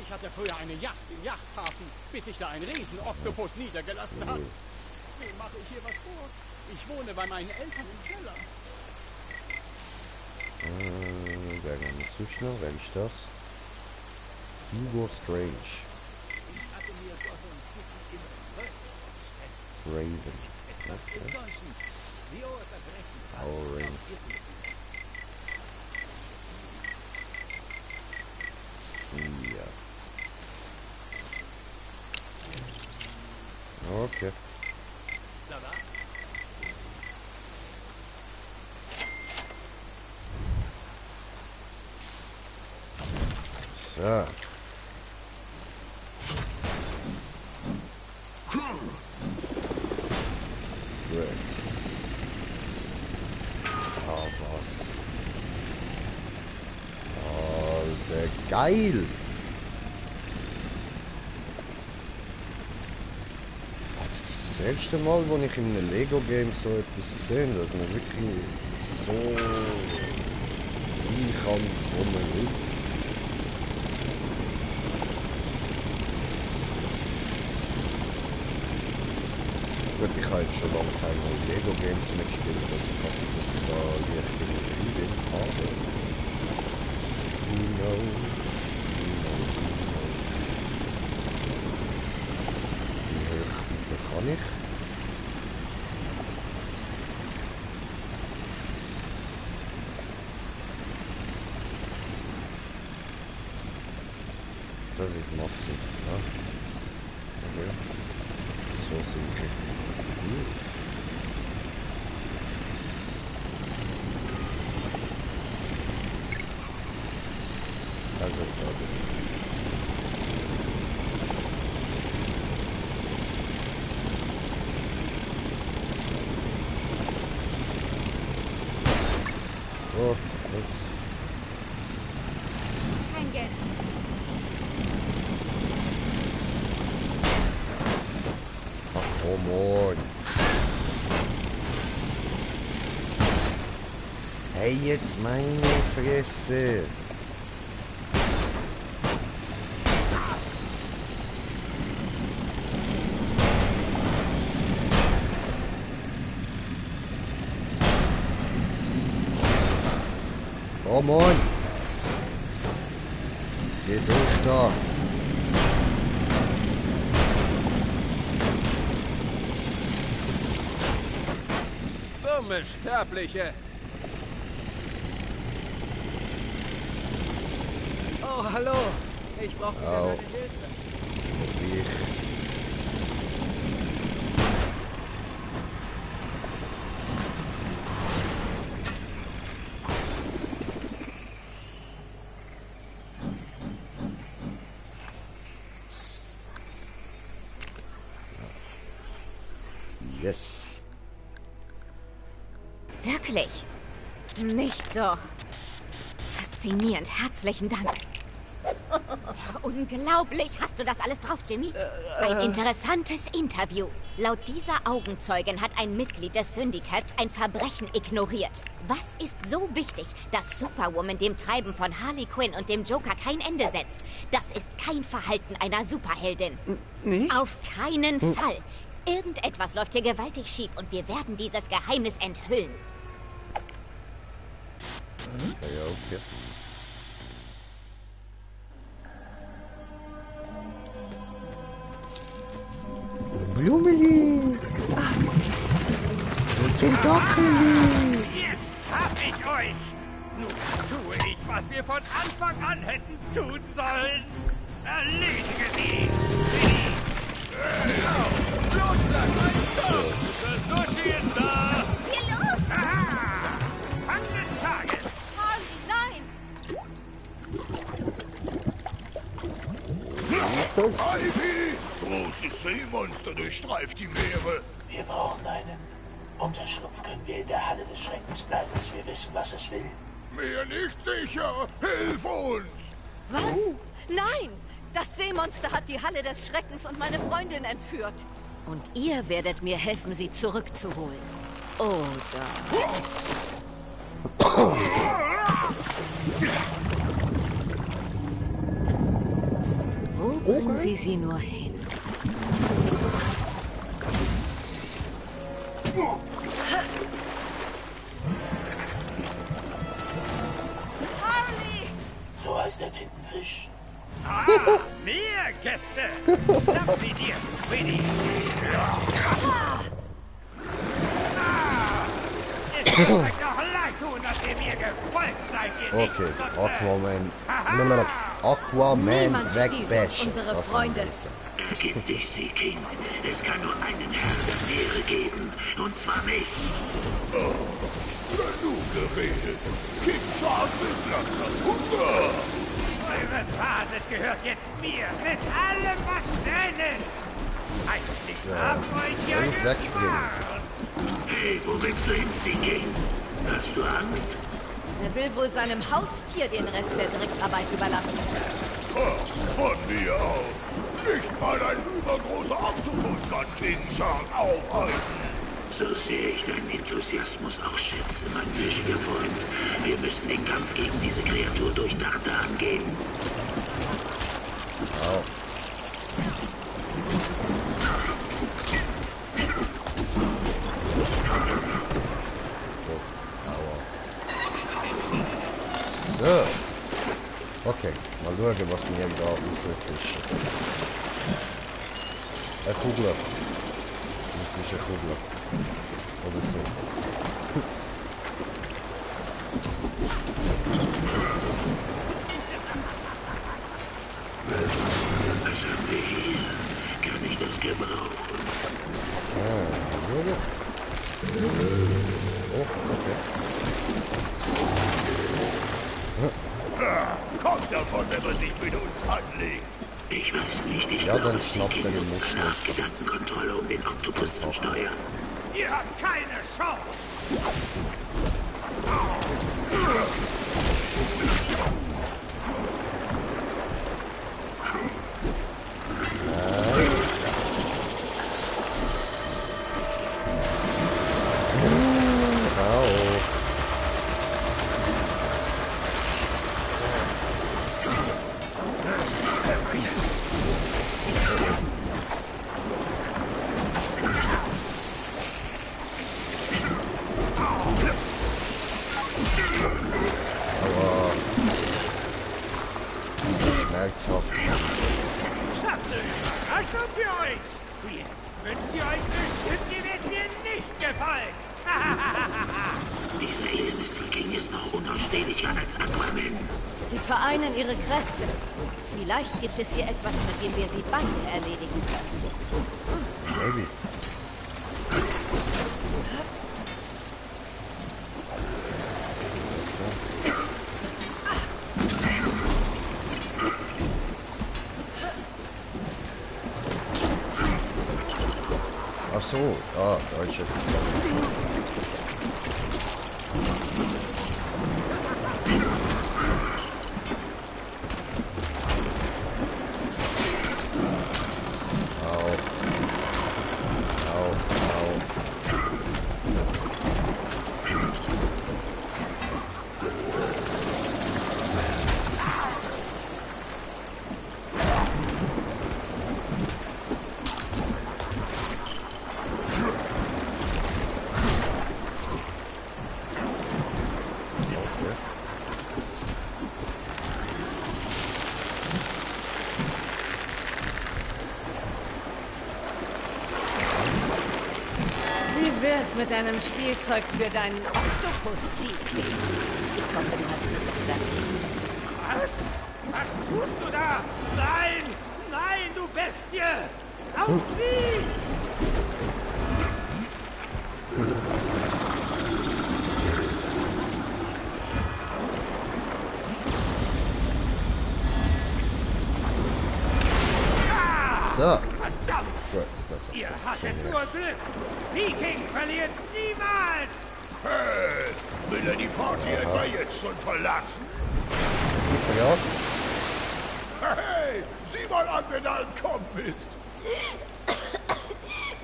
Ich hatte früher eine Yacht im Yachthafen, bis sich da ein Riesen-Oktopus niedergelassen hat. Wem mache ich hier was vor? Ich wohne bei meinen Eltern im Keller. Wer kann das so schnell? Wer ist das? Hugo Strange. Raven. Okay. Power Ring. Ja. Okay. So. Gut. Oh, was? Geil! Das erste Mal, wo ich in einem Lego-Game so etwas gesehen habe, dass man wirklich so rein kann kommen will. Gut, ich habe jetzt schon lange keine Lego-Games mehr gespielt, also kann ich das da leicht in bin. Aber who knows? Wie hoch kann ich? Das ist Maxi, ja. Okay. So sind wir. Also, oh, Kein Geld. ach, oh Mann. Hey, jetzt meine Fresse. Oh Mann! Geh durch da! Dumme Sterbliche! Oh, hallo. Ich brauche wieder deine Hilfe. Yes. Wirklich? Nicht doch. Faszinierend. Herzlichen Dank. Unglaublich. Hast du das alles drauf, Jimmy? Ein interessantes Interview. Laut dieser Augenzeugin hat ein Mitglied des Syndikats ein Verbrechen ignoriert. Was ist so wichtig, dass Superwoman dem Treiben von Harley Quinn und dem Joker kein Ende setzt? Das ist kein Verhalten einer Superheldin. Nicht? Auf keinen Fall. Irgendetwas läuft hier gewaltig schief und wir werden dieses Geheimnis enthüllen. Ja, okay. Blumeli! Und den Dockeli! Jetzt hab ich euch! Nun tue ich, was wir von Anfang an hätten tun sollen. Erledige sie! Loslassen! Der Sushi ist da! Was ist hier los? Aha! Fang des Tages! Harley, nein! Ivy! Großes Seemonster durchstreift die Meere. Wir brauchen einen. Unterschlupf können wir in der Halle des Schreckens bleiben, bis wir wissen, was es will. Mir nicht sicher. Hilf uns! Was? Nein! Das Seemonster hat die Halle des Schreckens und meine Freundin entführt. Und ihr werdet mir helfen, sie zurückzuholen. Oder... Wo bringen Sie sie nur hin? Harley! So heißt der Tintenfisch. Ah, mehr Gäste! Lass sie dir, Squiddy! Es wird euch doch leid tun, dass ihr mir gefolgt seid, ihr Okay, Nichtsnutze. Aquaman wegbashen. Unsere Freunde. Ergib dich, Sea King. Es kann nur einen Herrn der Meere geben. Und zwar mich. Oh, genug geredet. King Charles ist langsam Hunger. Eure Basis gehört jetzt mir, mit allem, was drin ist. Ich hab euch ja wegspringen. Hey, wo willst du hin, Sea King? Hast du Angst? Er will wohl seinem Haustier den Rest der Drecksarbeit überlassen. Von mir aus. Nicht mal ein übergroßer Oktopus kann King Shark aufhalten. So sehr ich deinen Enthusiasmus auch schätze, mein flüchtiger Freund. Wir müssen den Kampf gegen diese Kreatur durchdachter angehen. Wow. So. Okay, mal schauen, was wir da rausfischen. Eine Kugel. Das ist eine Kugel. Oder so. Was haben wir hier? Kann ich das gebrauchen? Ja. Oh, okay. Kommt davon, wenn man sich mit uns anlegt. Ich weiß nicht, ich ja, glaube, dann schnappt er den Muschel. Gedankenkontrolle, um den Oktopus zu steuern. Ihr habt keine Chance. Schmerzhaft. Überraschung für euch. Jetzt wünscht ihr euch bestimmt, ihr werdet mir nicht gefallen. Dieser Mr. King ist noch unausstehlicher als Aquaman. Sie vereinen ihre Kräfte. Vielleicht gibt es hier etwas, mit dem wir sie beide erledigen können. Maybe. Ach so, ah, da ist jetzt. Mit deinem Spielzeug für deinen Oktopus-Sieg. Ich hoffe, du hast nichts dagegen. Was? Was tust du da? Nein! Nein, du Bestie! Auf sie! So. Verdammt! Gut, das Ihr hattet nur Glück! Sea King verliert niemals! Hey, will er die Party etwa jetzt schon verlassen? Ja. Hey, sieh mal an, wenn er entkommen ist.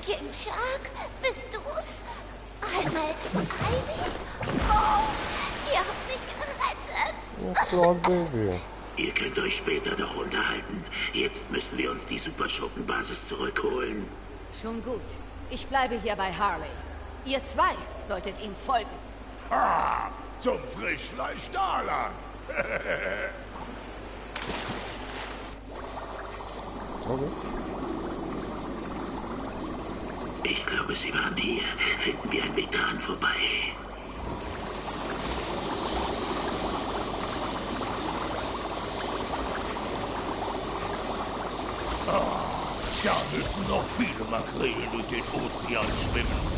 King Shark, bist du's? Einmal Ivy? Oh, ihr habt mich gerettet. Ja, klar, Baby. Ihr könnt euch später noch unterhalten. Jetzt müssen wir uns die Superschurkenbasis zurückholen. Schon gut. Ich bleibe hier bei Harley. Ihr zwei solltet ihm folgen. Ha! Zum Frischfleisch Dalan. Okay. Ich glaube, sie waren hier. Finden wir einen Weg daran vorbei. Da müssen noch viele Makrelen durch den Ozean schwimmen.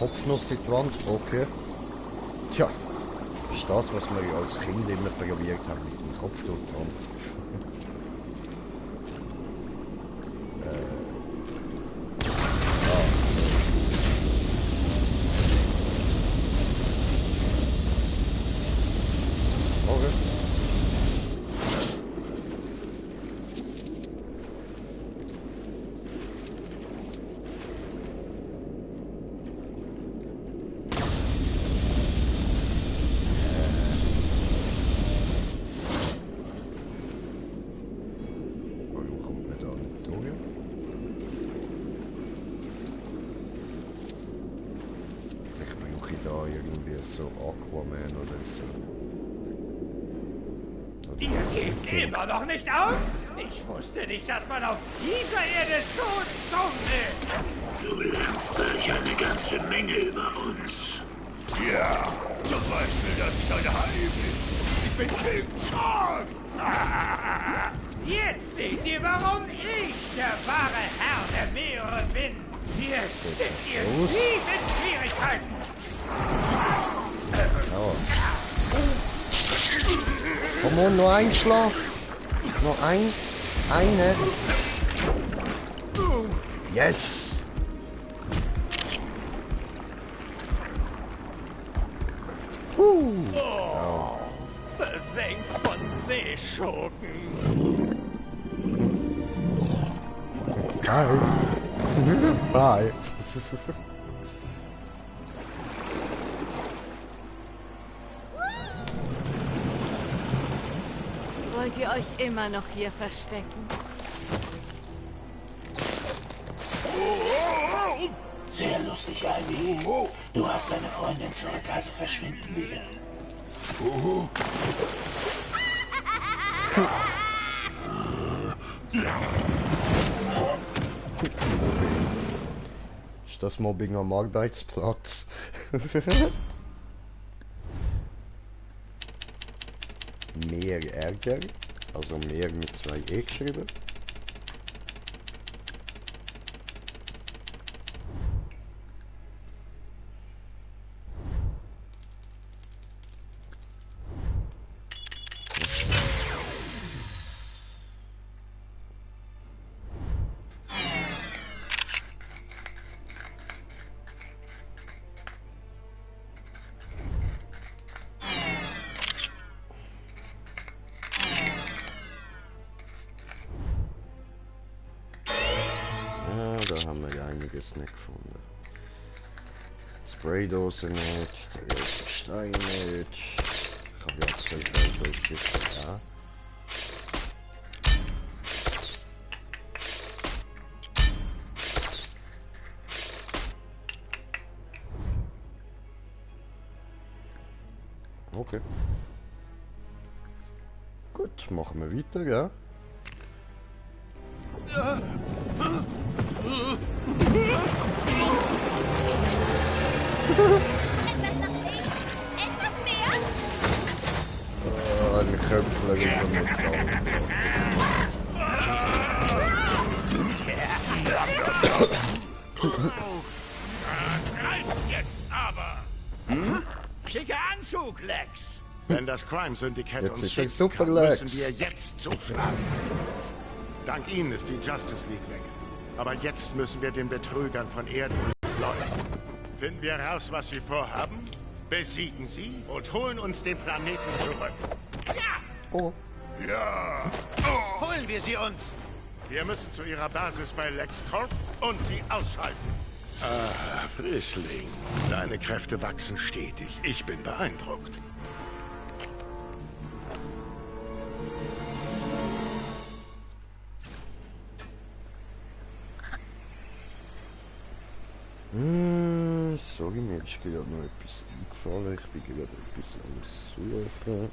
Kopfnuss in die Wand, okay. Tja, das ist das, was wir ja als Kind immer probiert haben, mit dem Kopf durch die Wand. So Aquaman oder so. Ihr gebt immer noch nicht auf? Ich wusste nicht, dass man auf dieser Erde so dumm ist. Du lernst gleich eine ganze Menge über uns. Ja, zum Beispiel, dass ich ein Hai bin. Ich bin King Shark. Jetzt seht ihr, warum ich der wahre Herr der Meere bin. Hier steckt ihr tief in Schwierigkeiten. Oh. Komm on, nur ein Schlag. Nur eine. Yes. Oh. Versenkt von Seeschurken. Bye. Bye. Wollt ihr euch immer noch hier verstecken? Sehr lustig, Ivy. Du hast deine Freundin zurück, also verschwinden wir. Ist das Mobbing am Arbeitsplatz? Mehr Ärger, also mehr mit 2 E geschrieben. Da haben wir ja einiges nicht gefunden. Spraydose nicht, der große Stein nicht. Ich habe ja 2 Spraydose jetzt da. Okay. Gut, machen wir weiter, ja? Eine Köpfler ist schon nicht da. Greif jetzt aber! Schicker Anzug, Lex! Wenn das Crime Syndicate Jetzt uns ist ein schützen super kann, Lex. müssen wir jetzt zuschlagen. Dank ihnen ist die Justice League weg. Aber jetzt müssen wir den Betrügern von Erden entleugnen. Finden wir heraus, was sie vorhaben, besiegen sie und holen uns den Planeten zurück. Ja! Oh. Ja! Oh. Holen wir sie uns! Wir müssen zu ihrer Basis bei LexCorp und sie ausschalten. Ah, Frischling. Deine Kräfte wachsen stetig. Ich bin beeindruckt. Sorry, mir ist gerade noch etwas eingefallen. Ich bin gerade etwas am Suchen.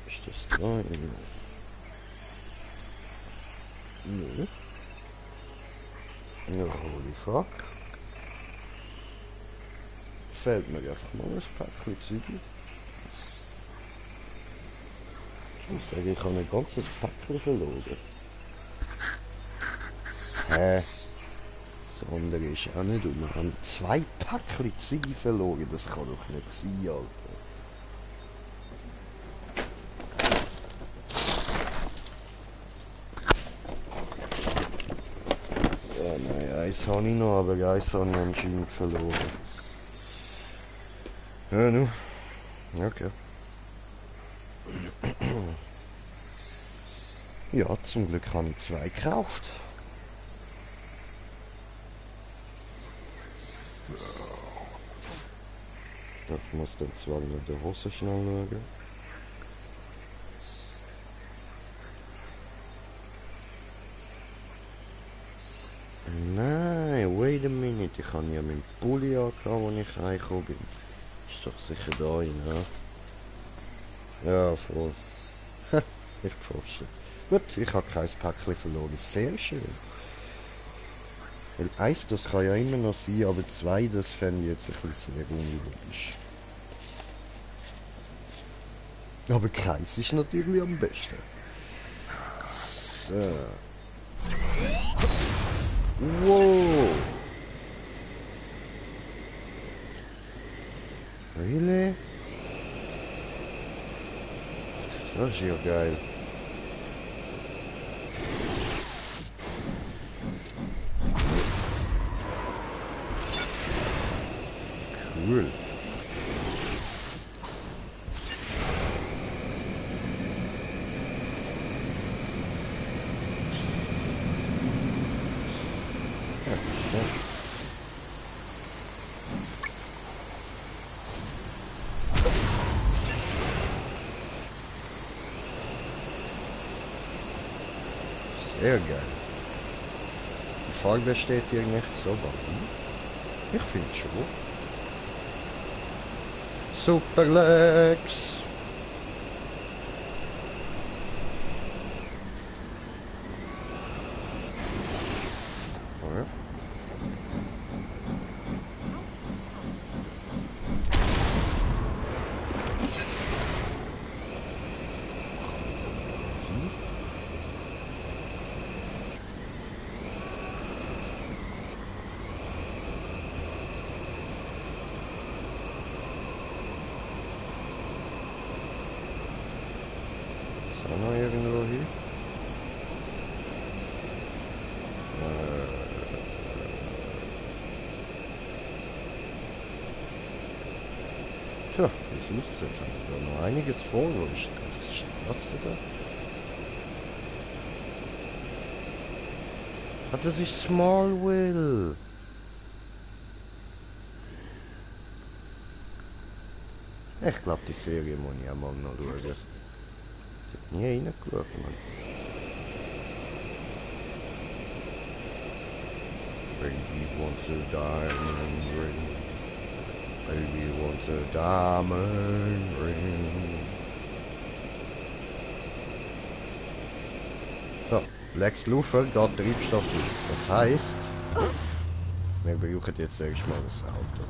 Ist das da? Nö. Ja, holy fuck. Fällt mir einfach mal ein Päckchen Zeug mit. Ich muss sagen, ich habe ein ganzes Päckchen verloren. Hä? das andere ist auch nicht um. Wir haben 2 Päckchen Ziege verloren. Das kann doch nicht sein, Alter. Ja, nein, eins habe ich noch, aber eins habe ich anscheinend verloren. Ja, nu. Okay. Ja, zum Glück habe ich 2 gekauft. Ich muss dann zwar mit der Hose schnell schauen. Nein, wait a minute. Ich habe ja meinen Pulli angehabt, als ich reingekommen bin. Ist doch sicher da rein, ja? Ja, voll. Ich geschossen. Gut, ich habe kein Päckchen verloren. Sehr schön. Weil 1, das kann ja immer noch sein, aber 2, das fände ich jetzt ein bisschen sehr unlogisch. Aber keins ist natürlich am besten. So. Wow. Really? Das ist ja geil. Cool. Sehr geil. Die Farbe steht hier nicht so warum? Ich finde schon. Super Legs. Ja. Noch irgendwo hier? Tja, wie ist es jetzt? Da noch einiges vor, wo ich das ist was da? Ah, das ist Smallville. Ich glaube, die Serie muss ich auch mal noch schauen. Nie reingeschaut, Mann. Baby wants a diamond ring. Baby wants a diamond ring. So, Lex Luthor geht Treibstoff aus. Das heisst, wir brauchen jetzt erstmal das Auto.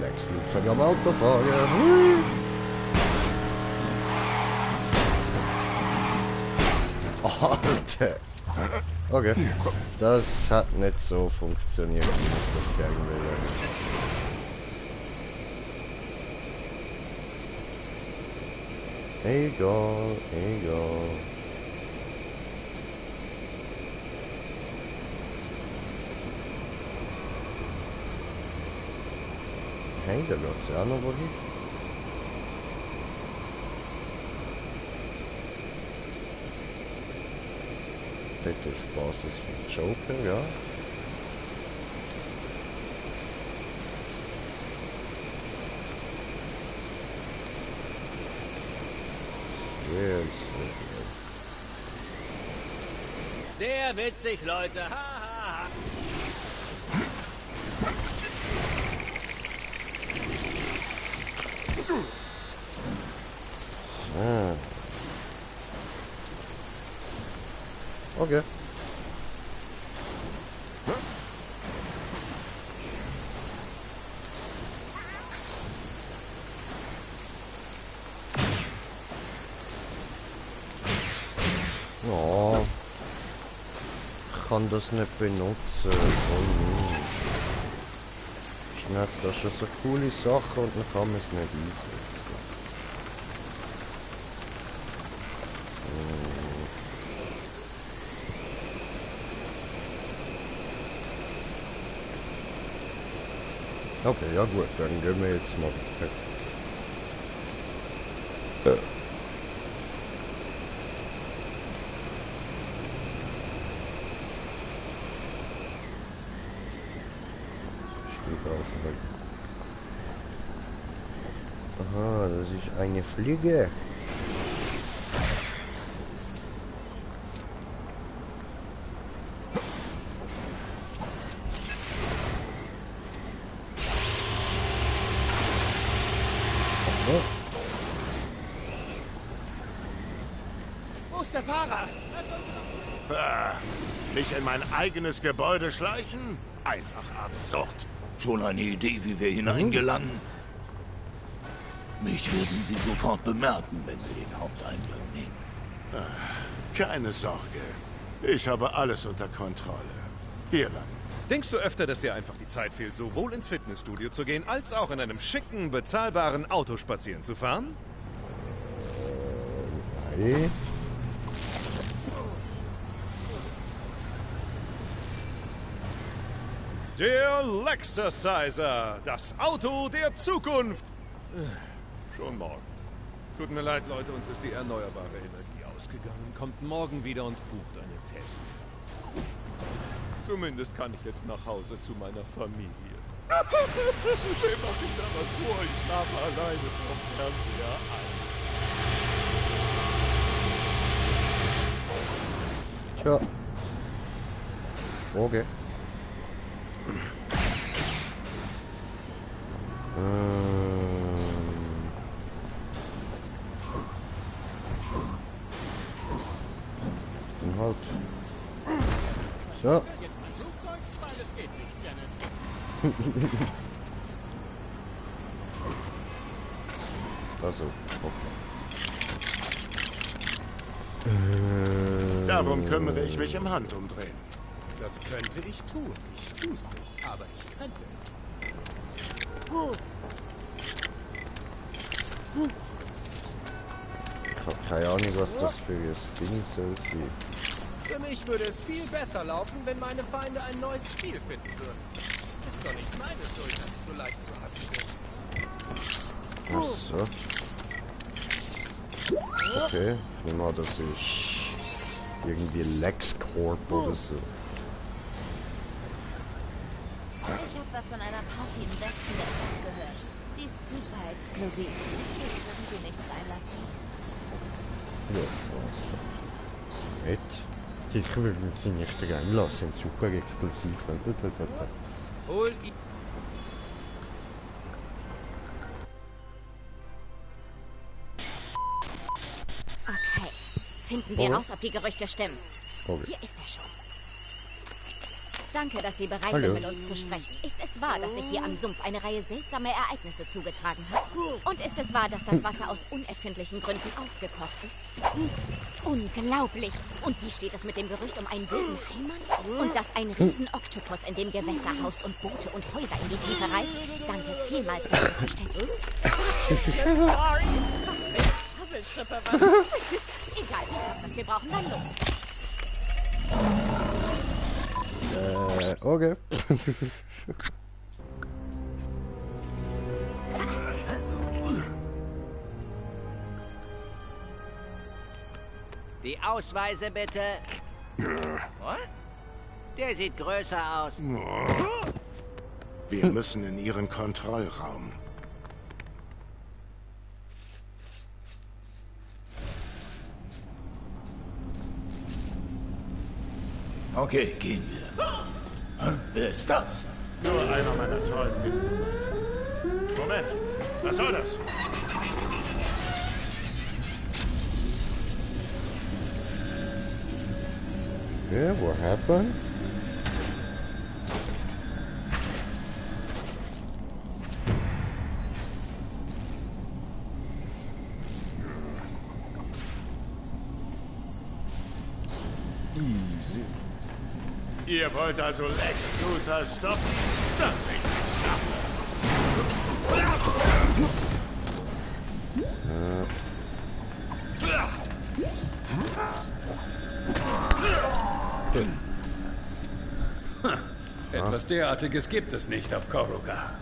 Lex Luthor am Auto fahren. Alter! Okay, das hat nicht so funktioniert, wie ich das gerne will. Egal, egal. Hey, da geht's ja auch noch wohin. Das ist Basis für Joker, ja. Sehr witzig, Leute. Ha, ha, ha. Ah. Okay. Oh. kann das nicht benutzen. Oh nein. Schnell, das ist schon so coole Sache und dann kann man es nicht einsetzen. Okay, ja gut, dann gehen wir jetzt mal weiter. Aha, das ist eine Fliege. Wo ist der Fahrer? Mich in mein eigenes Gebäude schleichen? Einfach absurd. Schon eine Idee, wie wir hineingelangen? Mich werden Sie sofort bemerken, wenn wir den Haupteingang nehmen. Keine Sorge. Ich habe alles unter Kontrolle. Hier lang. Denkst du öfter, dass dir einfach die Zeit fehlt, sowohl ins Fitnessstudio zu gehen, als auch in einem schicken, bezahlbaren Auto spazieren zu fahren? Nein. Der Lexerciser, das Auto der Zukunft. Schon morgen. Tut mir leid, Leute, uns ist die erneuerbare Energie ausgegangen. Kommt morgen wieder und bucht eine Testfahrt. Zumindest kann ich jetzt nach Hause zu meiner Familie. Wem mach ich da was vor? Ich schlafe alleine vom Fernseher ein. Tja. Okay. Dann halt. So. Also, okay. Darum kümmere ich mich im Handumdrehen. Das könnte ich tun. Ich tu's nicht, aber ich könnte es. Ich habe keine Ahnung, was das für ein Ding soll sein. Für mich würde es viel besser laufen, wenn meine Feinde ein neues Ziel finden würden. Ist doch nicht meine Schuld, dass ich so leicht zu hassen bin. Ach so. Okay, ich nehme an, das ist irgendwie LexCorp oder so. Ich habe was von einer Party im Westen der Stadt gehört. Sie ist super exklusiv. Ich würde sie nicht reinlassen. Ja, nett. Ich würde sie nicht reinlassen. Super exklusiv. Hol Okay, finden wir raus, ob die Gerüchte stimmen. Okay. Hier ist er schon. Danke, dass Sie bereit Hallo. sind, mit uns zu sprechen. Ist es wahr, dass sich hier am Sumpf eine Reihe seltsamer Ereignisse zugetragen hat? Und ist es wahr, dass das Wasser aus unerfindlichen Gründen aufgekocht ist? Unglaublich! Und wie steht es mit dem Gerücht um einen wilden Heimann? Und dass ein Riesen-Oktopus in dem Gewässer haust und Boote und Häuser in die Tiefe reißt? Danke vielmals, dass Sie es bestätigen. Sorry. Was für eine Puzzlestrippe was? Egal, ihr habt, was wir brauchen, dann los. Okay. Die Ausweise bitte. What? Der sieht größer aus. Wir müssen in Ihren Kontrollraum. Okay, gehen wir. Wer ist das? Nur einer meiner tollen Mitbewohner. Moment, was soll das? Yeah, what happened? Ihr wollt also Lex Luthor stoppen? Das Etwas derartiges gibt es nicht auf Koruga.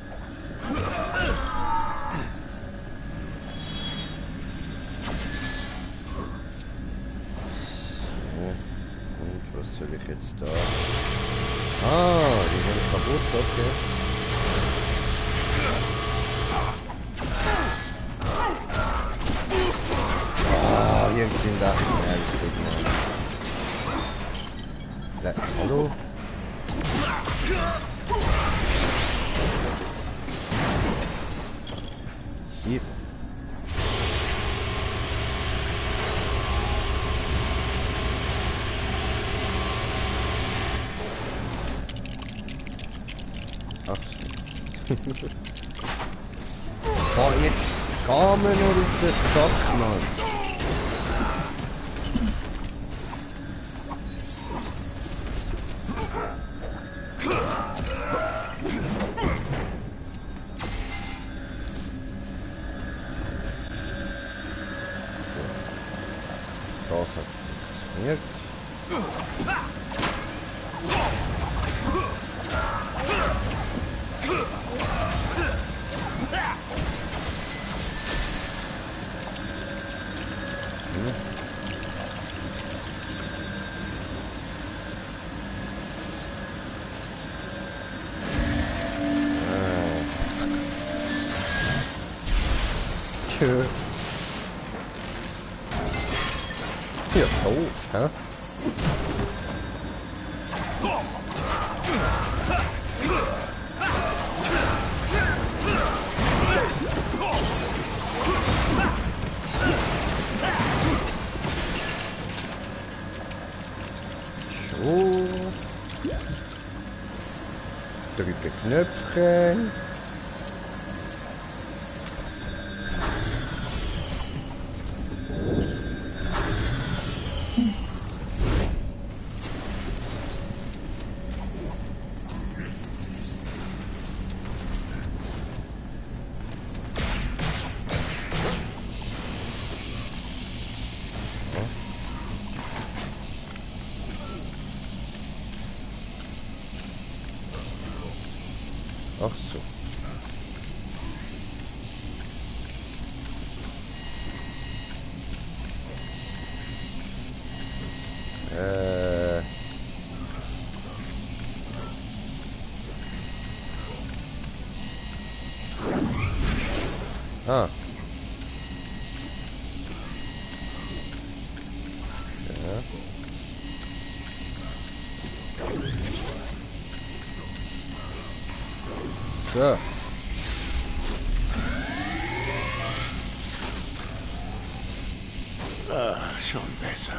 Und was soll ich jetzt da? Ah, die sind kaputt, okay. Ah, jetzt sind da hallo? Sie. Ach. Boah, jetzt kommen wir auf den Sack, Mann. Das hat funktioniert. Tja. Ja, doof, hä? So. Drücke Knöpfchen. Ach so. Ah. Ja. So. Ah, schon besser.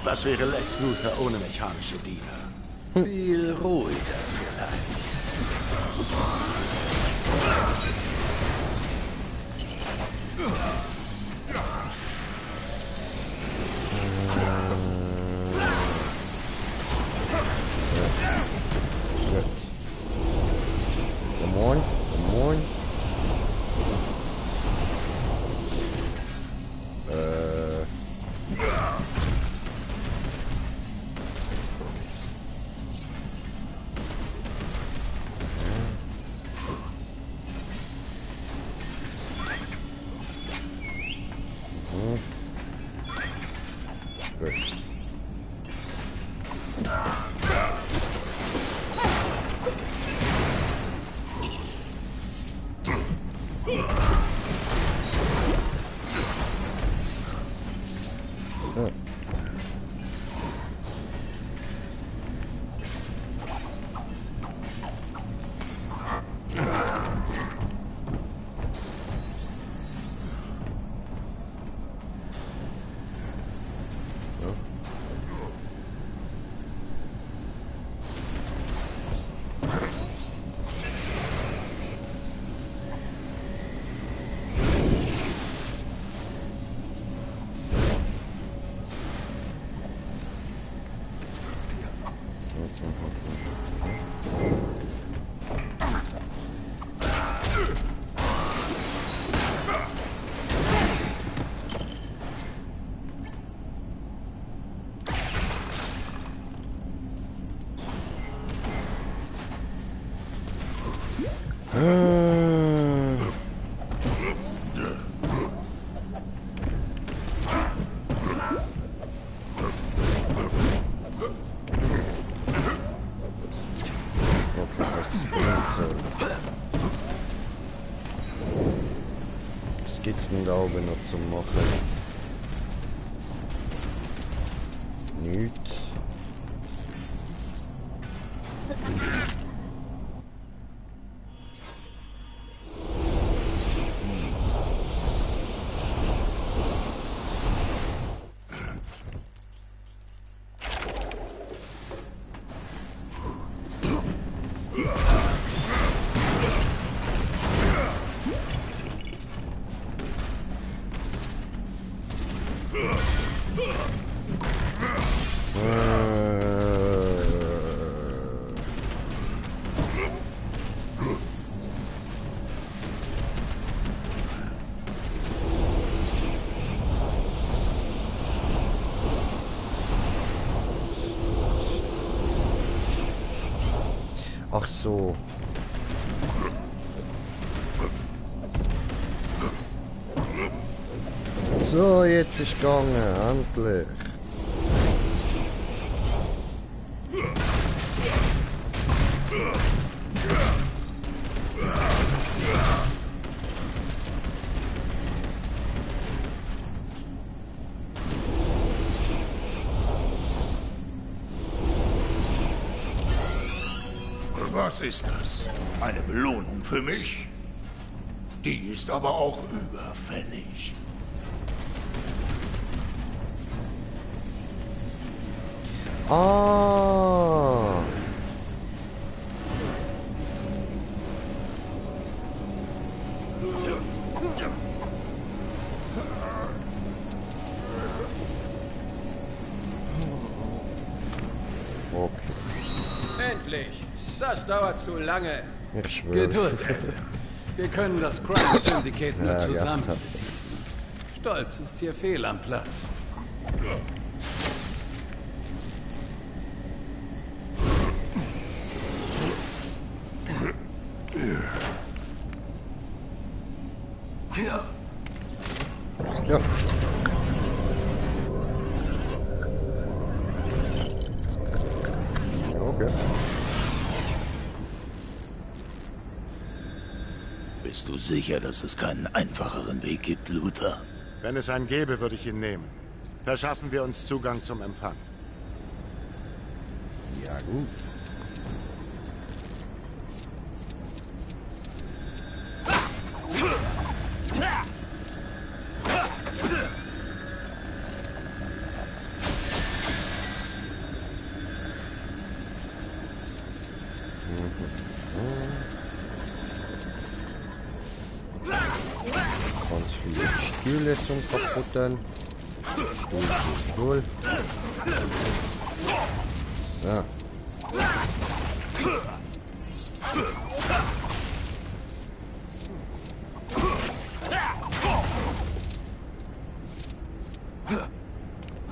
Was wäre Lex Luthor ohne mechanische Diener? Viel ruhiger vielleicht. Come on, come on. denn da oben noch zu machen? Nichts. Ach so. So, jetzt ist gegangen, endlich. Was ist das? Eine Belohnung für mich? Die ist aber auch überfällig. Ah. Okay. Endlich! Das dauert zu lange. Ich schwöre. Geduld, Ed. Wir können das Crime Syndicate nur Ja, zusammen ja. besiegen. Stolz ist hier fehl am Platz. Ja. Okay. Bist du sicher, dass es keinen einfacheren Weg gibt, Luther? Wenn es einen gäbe, würde ich ihn nehmen. Verschaffen wir uns Zugang zum Empfang. Ja, gut. Ganz viele Stühle zum Kaputten. Stuhl. Ja.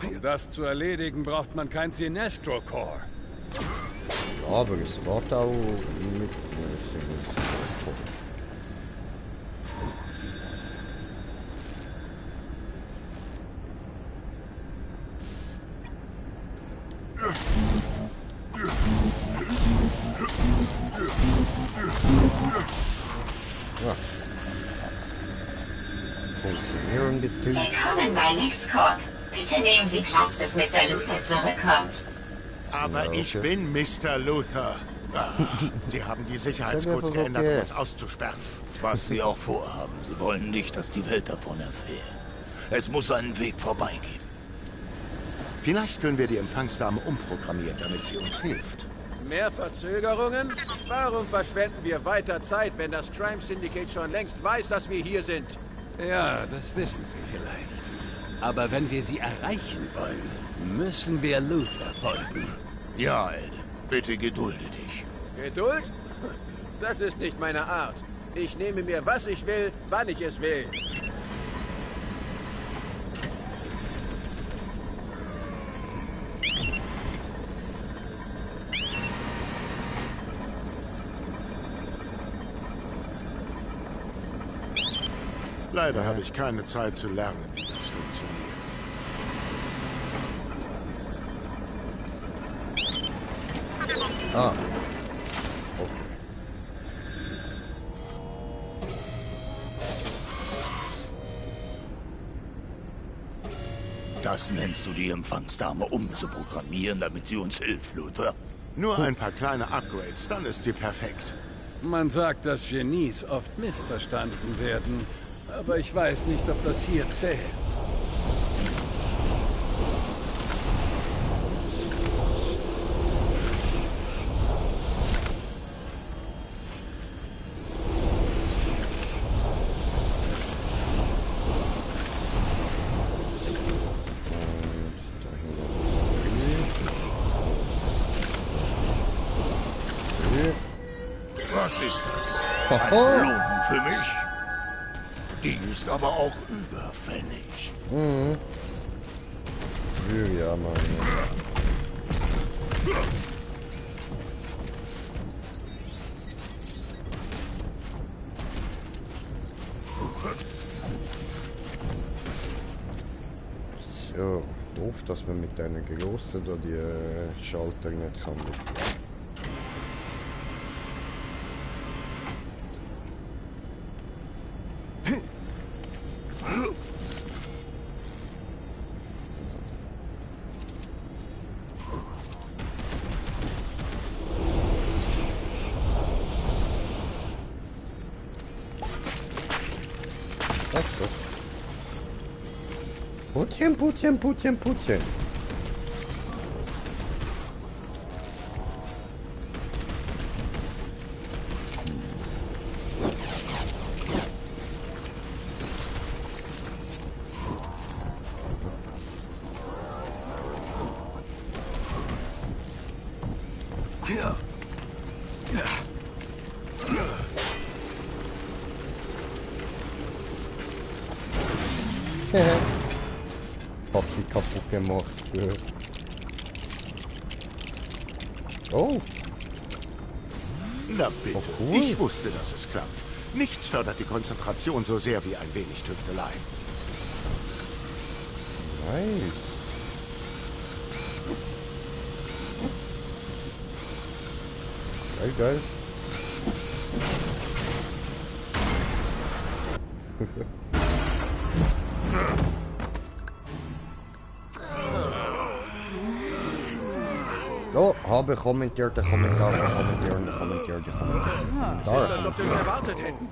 Um das zu erledigen, braucht man kein Sinestro-Core. Ja, aber es war auch mit. Ja. Funktionierende Typen. Willkommen bei LexCorp. Bitte nehmen Sie Platz, bis Mr. Luther zurückkommt. Aber Ja, okay. ich bin Mr. Luther. Ah, Sie haben die Sicherheitscodes geändert, um uns auszusperren. Was sie auch vorhaben, sie wollen nicht, dass die Welt davon erfährt. Es muss einen Weg vorbeigehen. Vielleicht können wir die Empfangsdame umprogrammieren, damit sie uns hilft. Mehr Verzögerungen? Warum verschwenden wir weiter Zeit, wenn das Crime Syndicate schon längst weiß, dass wir hier sind? Ja, das wissen Sie vielleicht. Aber wenn wir sie erreichen wollen, müssen wir Luther folgen. Ja, Ed, bitte gedulde dich. Geduld? Das ist nicht meine Art. Ich nehme mir, was ich will, wann ich es will. Leider habe ich keine Zeit zu lernen, wie das funktioniert. Ah. Okay. Das nennst du die Empfangsdame umzuprogrammieren, damit sie uns hilft, Luther? Nur ein paar kleine Upgrades, dann ist sie perfekt. Man sagt, dass Genies oft missverstanden werden, aber ich weiß nicht, ob das hier zählt. Was ist das? Ein Blumen für mich? Die ist aber auch überfällig. Mhm. Ja, Mann. So, doof, dass man mit einer grossen da die Schalter nicht kann. Putchen. Hab sie kaputt gemacht. Oh. Na bitte, cool. Ich wusste, dass es klappt. Nichts fördert die Konzentration so sehr wie ein wenig Tüftelei. Nice. Geil. Oh, habe kommentierte Kommentare. Sieht aus, als ob sie uns erwartet hätten.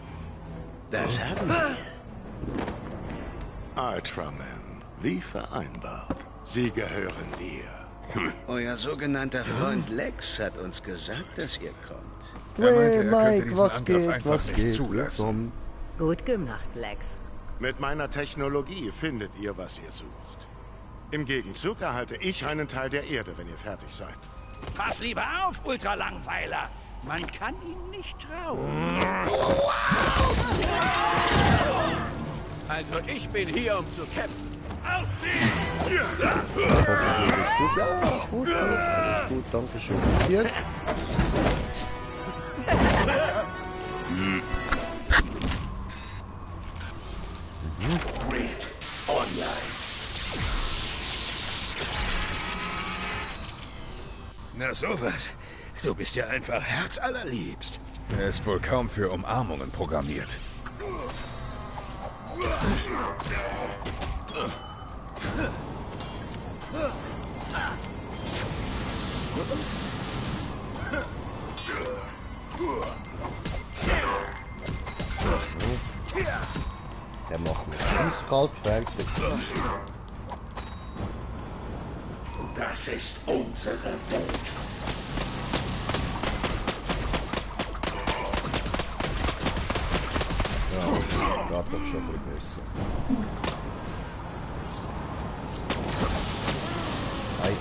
Das haben wir. Ultraman, wie vereinbart. Sie gehören dir. Euer sogenannter Freund Lex hat uns gesagt, dass ihr kommt. Er meinte, er könnte Mike, diesen was Angriff geht, einfach was nicht geht? zulassen. Gut gemacht, Lex. Mit meiner Technologie findet ihr, was ihr sucht. Im Gegenzug erhalte ich einen Teil der Erde, wenn ihr fertig seid. Pass lieber auf, Ultralangweiler. Man kann ihnen nicht trauen. Also ich bin hier, um zu kämpfen. Ja, gut, alles gut, danke schön. Hier. Grid online. Na sowas. Du bist ja einfach herzallerliebst. Er ist wohl kaum für Umarmungen programmiert. Der macht mich eiskalt fertig. Das ist unsere Welt. Ja, geht doch schon ein bisschen besser. Hi.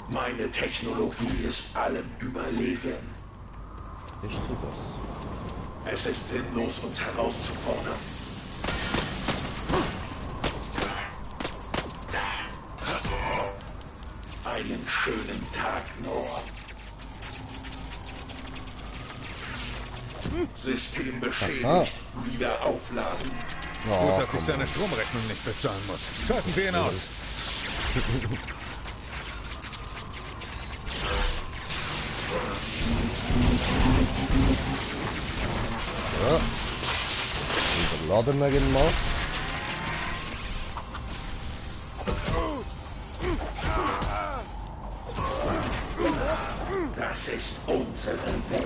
Meine Technologie ist allem überlegen. Bist du das? Es ist sinnlos, uns herauszufordern. Einen schönen Tag noch. System beschädigt. Wieder aufladen. Gut, dass ich seine Stromrechnung nicht bezahlen muss. Schalten wir ihn aus. So. Überladen wir ihn mal. Das ist unsere Welt.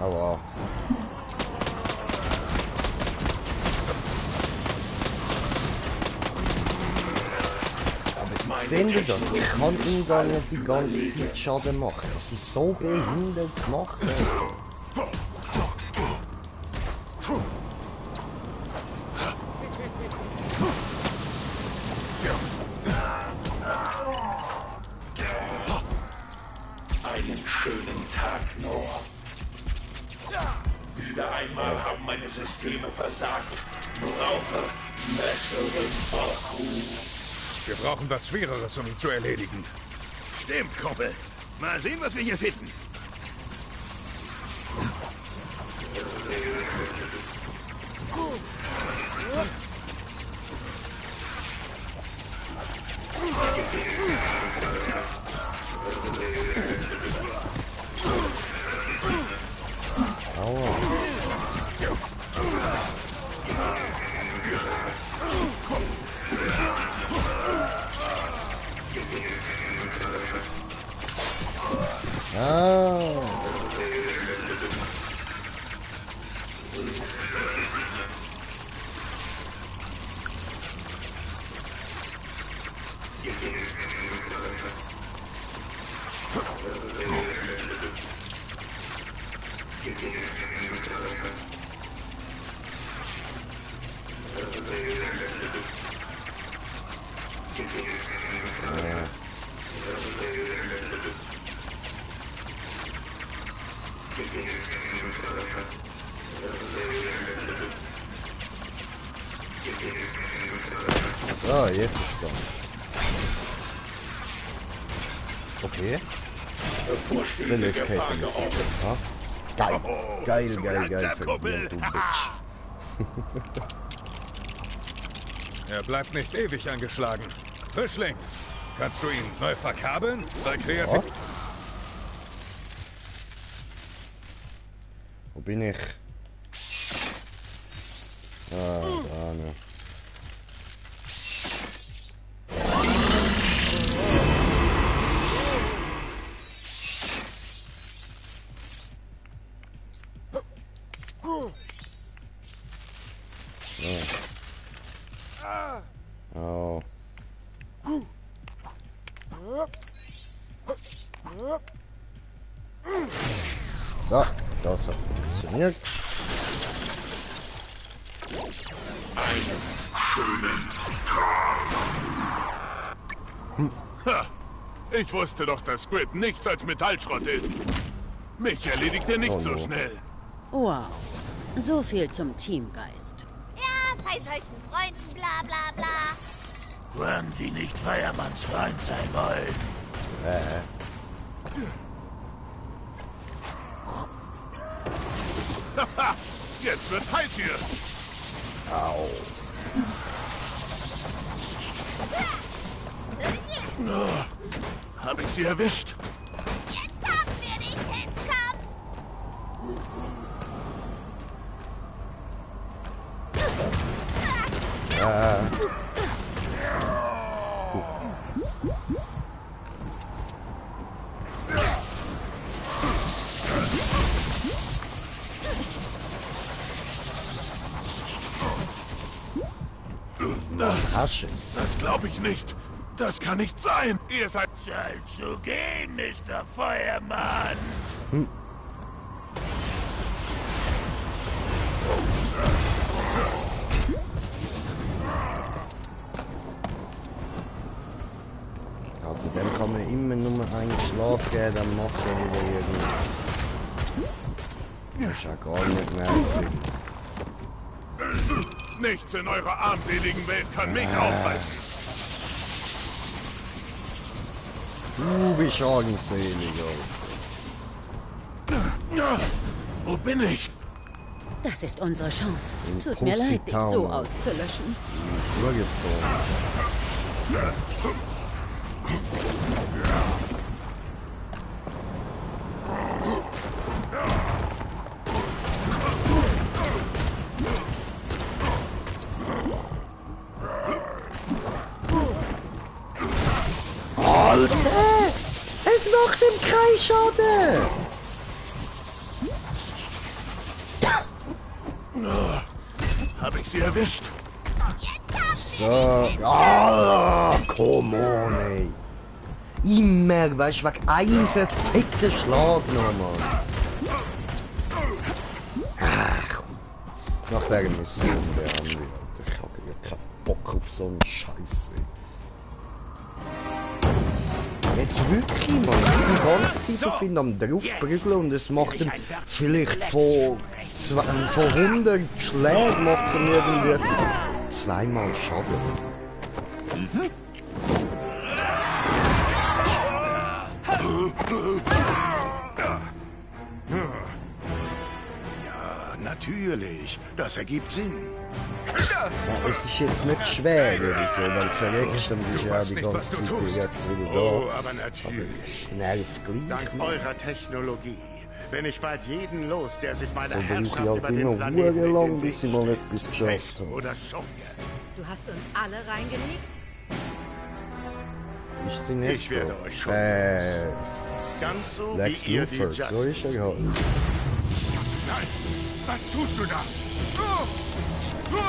Aua. Sehen Sie das? Ich kann ihm gar nicht die ganze Zeit Schaden machen. Das ist so behindert gemacht. Einen schönen Tag noch. Wieder einmal haben meine Systeme versagt. Brauche besseren Akku. Wir brauchen was Schwereres, um ihn zu erledigen. Stimmt, Kumpel. Mal sehen, was wir hier finden. So, jetzt ist da. Okay. Relocating. Ja. Geil. Geil, geil, geil. Von dir, du Bitch. Er bleibt nicht ewig angeschlagen. Frischling, kannst du ihn neu verkabeln? Sei kreativ. Ja. Wo bin ich? Ah, da, ne. Oh. So, das hat funktioniert. Ha! Ich wusste doch, dass Squid nichts als Metallschrott ist. Mich erledigt er nicht so schnell. Wow. So viel zum Teamgeist. Ja, bei solchen Freunden, bla bla bla. Wollen die nicht Feiermanns Freund sein wollen? Haha! Jetzt wird's heiß hier. Au. Hab ich sie erwischt? Jetzt haben wir dich, Hitzkopf. Das glaube ich nicht. Das kann nicht sein. Ihr seid... Zeit zu gehen, Mr. Feuermann. Also dem kann man immer nur einen Schlag geben, dann macht er wieder irgendwas. Das ist ja gar nicht nervig. Nichts in eurer armseligen Welt kann mich aufhalten. Du bist armselig, Wo bin ich? Das ist unsere Chance. Tut mir leid, dich so auszulöschen. Alter! Es macht ihm keinen Schaden! Hab ich sie erwischt? So. Ah, come on, ey. Immer, weißt du, wegen einem verfickten Schlag noch, Mann. Ach, nach der Mission beenden wir, Alter. Ich hab ja keinen Bock auf so einen Scheiß, ey. Jetzt wirklich, Mann. Ich bin die ganze Zeit auf ihn am draufprügeln und es macht ihm vielleicht von 100 Schlägen macht es ihm irgendwie zweimal Schaden. Ja, natürlich. Das ergibt Sinn. Ja, es ist jetzt nicht schwer oder so, weil du verreckst, dann bist du ja die ganze Zeit direkt wieder da. Oh, aber natürlich. Es nervt gleich. Dank eurer Technologie bin ich bald jeden los, der sich meine So brauche Herrschaft ich halt über immer den Planeten Ruhe lang, in den bis Weg ich mal stellt. etwas geschafft habe. Oder Schurke. Du hast uns alle reingelegt? Ist sie nicht Ich werde so? euch schon ganz so Lex wie ihr die Luthor, so ist er halt. Nein, was tust du da?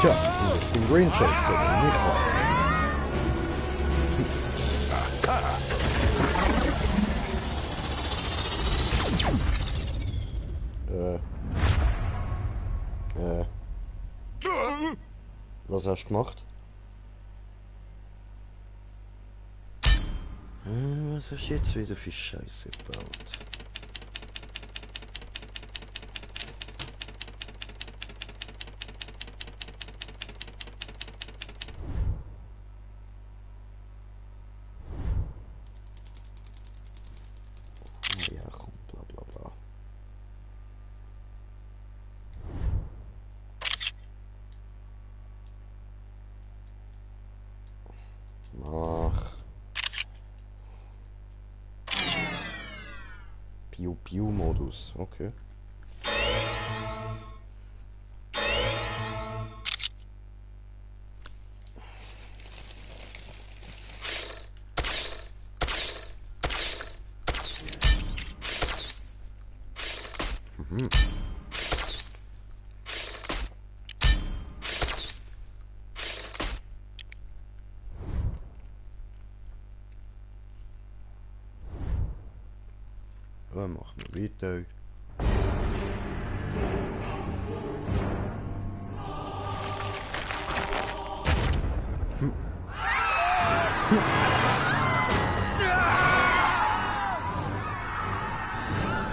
Tja, das ist ein Green Chase, aber nicht wahr. Was hast du gemacht? Was hast du jetzt wieder für Scheiße gebaut? Ja, komm, bla bla bla. Mach. Piu-Piu-Modus, okay. Mhm. Ja, machen wir weiter.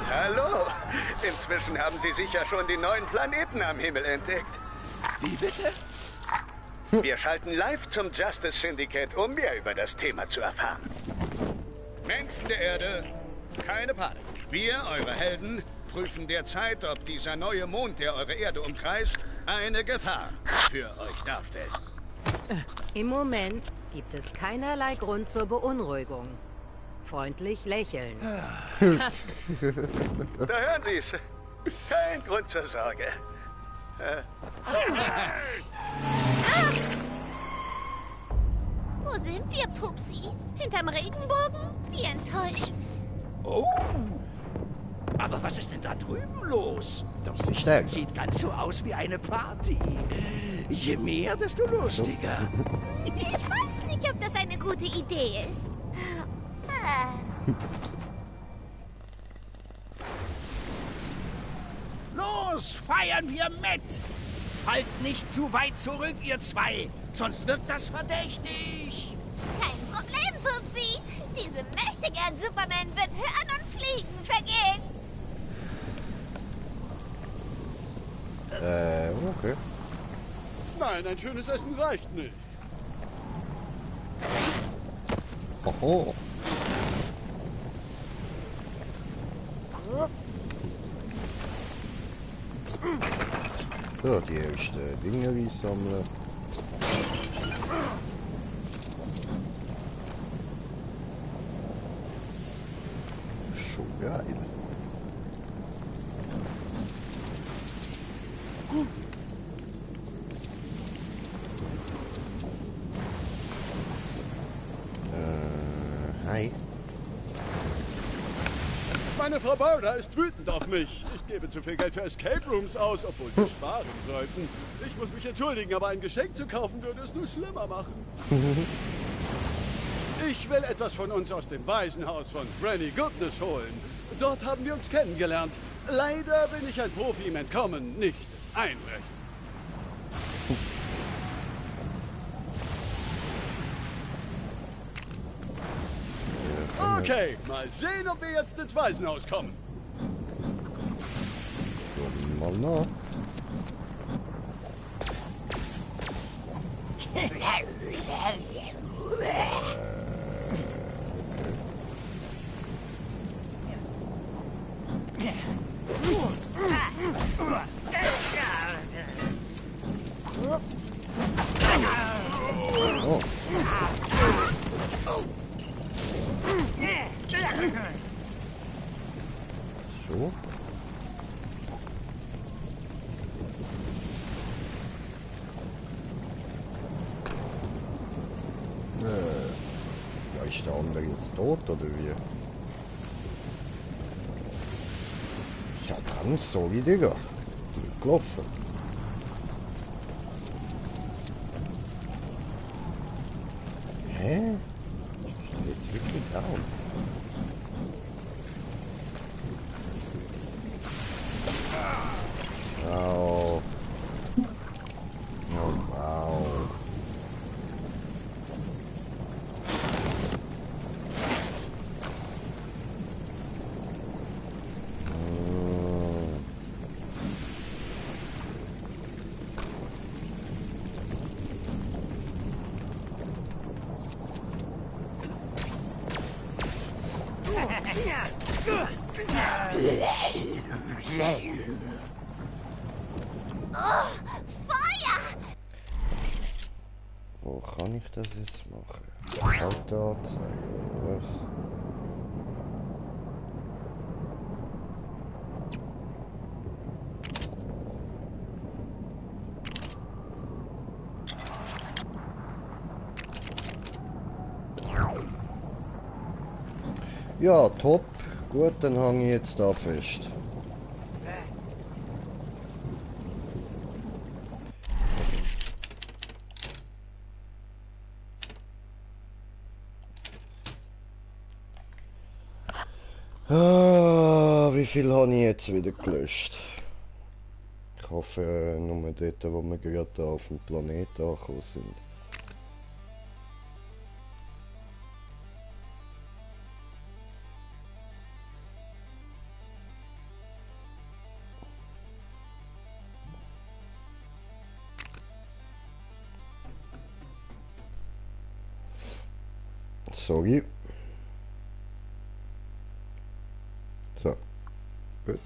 Hallo! Inzwischen haben Sie sicher schon die neuen Planeten am Himmel entdeckt. Wie bitte? Wir schalten live zum Justice Syndicate, um mehr über das Thema zu erfahren. Menschen der Erde, keine Panik. Wir, eure Helden, prüfen derzeit, ob dieser neue Mond, der eure Erde umkreist, eine Gefahr für euch darstellt. Im Moment gibt es keinerlei Grund zur Beunruhigung. Freundlich lächeln. Da hören Sie es. Kein Grund zur Sorge. Wo sind wir, Pupsi? Hinterm Regenbogen? Wie enttäuschend. Oh, aber was ist denn da drüben los? Das ist stärker. Sieht ganz so aus wie eine Party. Je mehr, desto lustiger. Ich weiß nicht, ob das eine gute Idee ist. Los, feiern wir mit! Fallt nicht zu weit zurück, ihr zwei, sonst wird das verdächtig. Kein Problem, Pupsi. Diese mächtigen Superman wird hören und fliegen vergehen. Okay. Nein, ein schönes Essen reicht nicht. Oho. So, die erste Dinge sammeln. Schon geil. Hi. Meine Frau Bowder ist wütend auf mich. Ich gebe zu viel Geld für Escape Rooms aus, obwohl wir sparen sollten. Ich muss mich entschuldigen, aber ein Geschenk zu kaufen würde es nur schlimmer machen. Ich will etwas von uns aus dem Waisenhaus von Granny Goodness holen. Dort haben wir uns kennengelernt. Leider bin ich ein Profi im Entkommen, nicht Einbrechen. Okay, mal sehen, ob wir jetzt ins Waisenhaus kommen. Mal nach. Oh. So. Ja, ist der andere jetzt tot oder wie? Ja, dann sorry, Digga. Gut gelaufen. Hä? Ist jetzt wirklich down? Wow. Oh, wow. Oh, Feuer! Wo kann ich das jetzt machen? Auto anzeigen, oder was? Ja, top. Gut, dann hänge ich jetzt da fest. Ah, wie viel habe ich jetzt wieder gelöscht? Ich hoffe nur dort, wo wir gerade auf dem Planeten angekommen sind. Sorry. So, gut.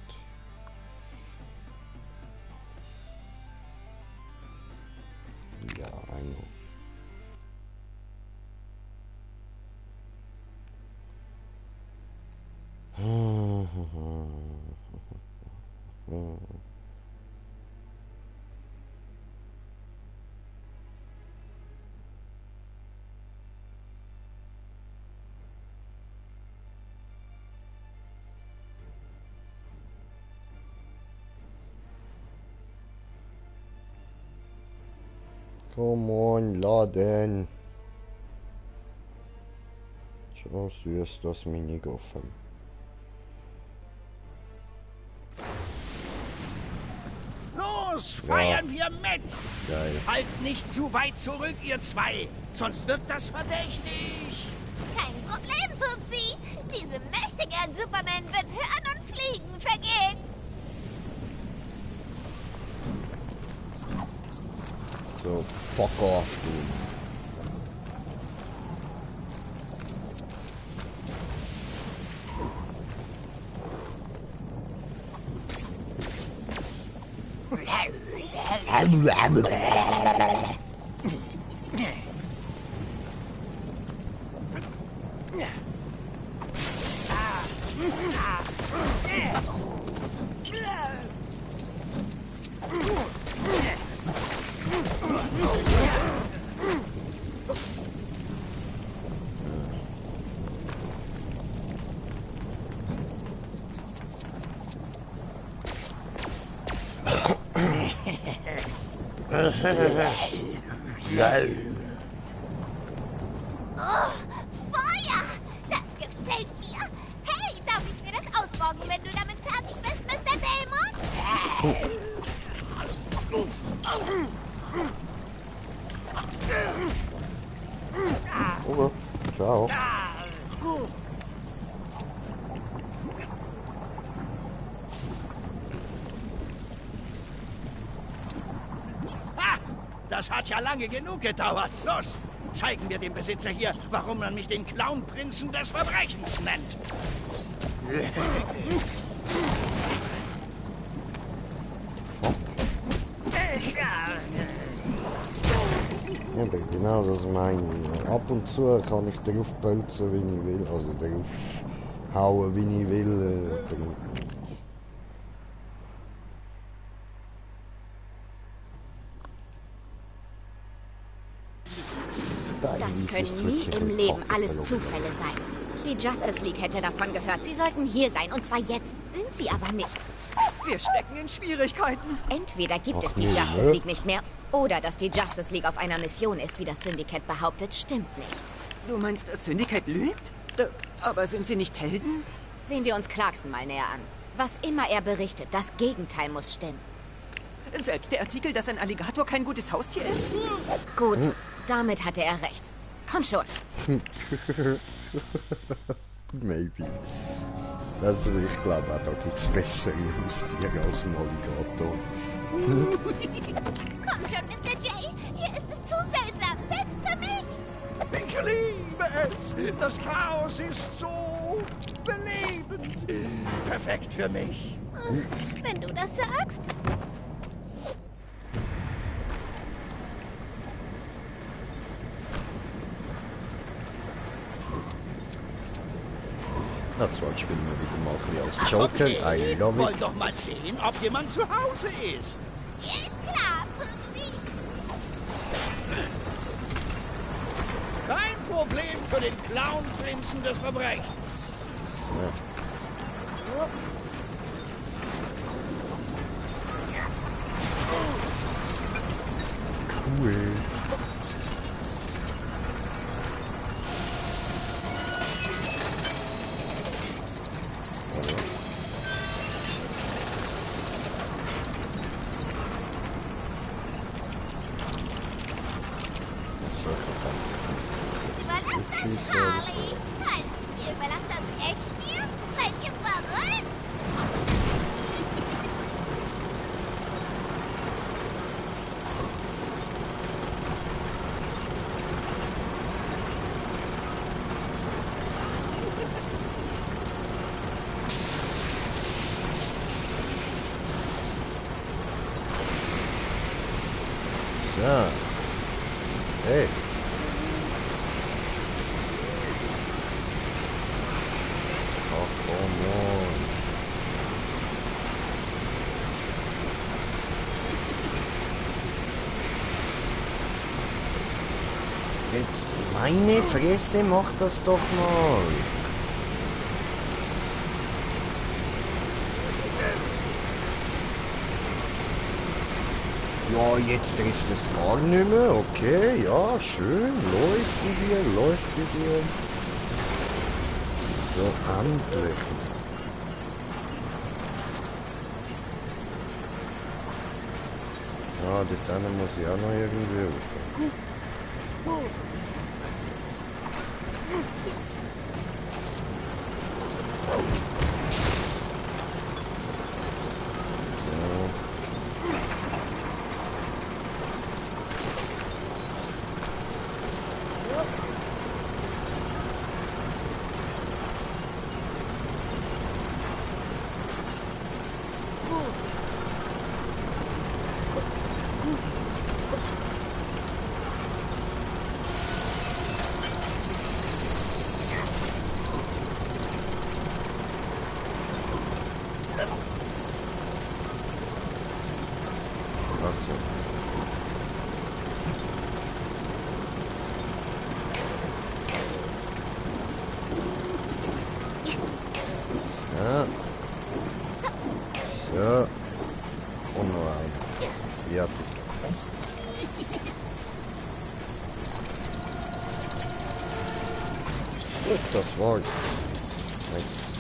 Ja, einmal. Come on, laden. Schon süß, das Minigoffen. Los, feiern wir mit! Geil. Fallt nicht zu weit zurück, ihr zwei, sonst wirkt das verdächtig. Kein Problem, Pupsi. Diese mächtige Superman wird hören und fliegen vergehen. So, fuck off, du. Oh, Feuer! Das gefällt mir. Hey, darf ich mir das ausborgen, wenn du damit fertig bist, Mr. Damon? Okay, ciao. Ha! Das hat ja lange genug gedauert. Los, zeigen wir dem Besitzer hier, warum man mich den Clownprinzen des Verbrechens nennt. Ja, genau das meine ich. Ab und zu kann ich darauf bolzen, wie ich will. Also darauf hauen, wie ich will. Bringt nichts. Das können nie im Leben alles Zufälle sein. Die Justice League hätte davon gehört. Sie sollten hier sein. Und zwar jetzt. Sind sie aber nicht. Wir stecken in Schwierigkeiten. Entweder gibt es die Justice League nicht mehr, oder dass die Justice League auf einer Mission ist, wie das Syndicate behauptet, stimmt nicht. Du meinst, das Syndicate lügt? Aber sind sie nicht Helden? Sehen wir uns Clarkson mal näher an. Was immer er berichtet, das Gegenteil muss stimmen. Selbst der Artikel, dass ein Alligator kein gutes Haustier ist? Gut, damit hatte er recht. Komm schon. Maybe. Also ich glaube auch, da gibt es bessere Haustiere als ein Alligator. Komm schon, Mr. J. Hier ist es zu seltsam, selbst für mich. Ich liebe es. Das Chaos ist so belebend. Perfekt für mich. Wenn du das sagst. Das war spielen wir wieder mal ein bisschen als Joker. Okay. I love Wollen it. doch mal sehen, ob jemand zu Hause ist. Ist klar, Pupsi. Kein Problem für den Clownprinzen des Verbrechens. Cool. Überlasst das Harley. Nein, ihr überlasst das echt mir? Seid ihr verrückt? Ja. Hey. Oh, come on. Jetzt meine Fresse, mach das doch mal. Ja, jetzt trifft es gar nicht mehr. Okay, ja, schön. Läuft bei dir, läuft bei dir. So, endlich. Ja, dort hinten muss ich auch noch irgendwie rauf. Ja. So. Und noch ein. Ja, das war's. Nice.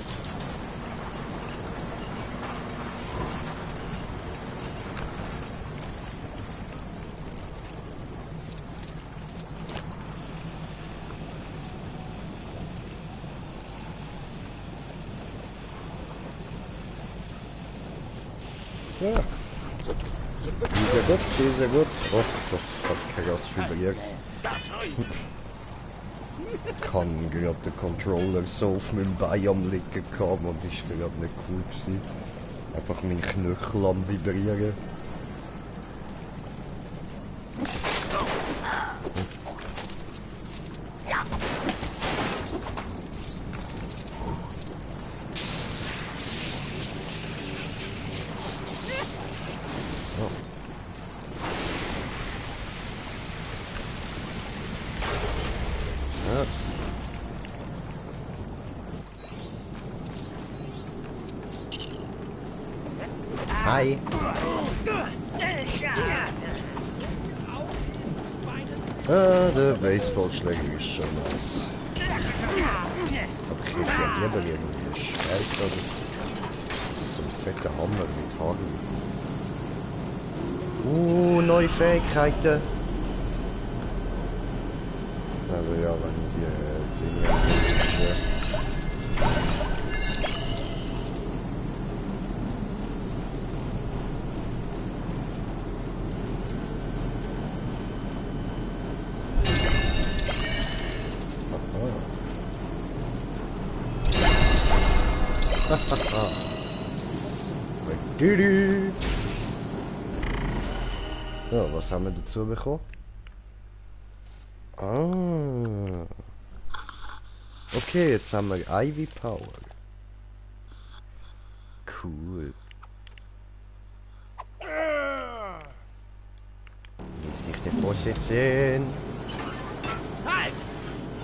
Ja. Dieser gut. Oh, das hat krass vibriert. Ich kann gerade den Controller so auf meinem Bein am liegen gehabt und ist gerade nicht cool gewesen. Einfach mein Knöchel am vibrieren. Hi. Ah, der Baseballschläger ist schon nice. Aber ich hätte ja lieber irgendwie ein Schwert oder so ein fetter Hammer mit Hagel. Neue Fähigkeiten. Also ja, wenn ich die Dinge... Ja, was haben wir dazu bekommen? Ah. Okay, jetzt haben wir Ivy Power. Cool. Wie sich der vorsetzen? Halt!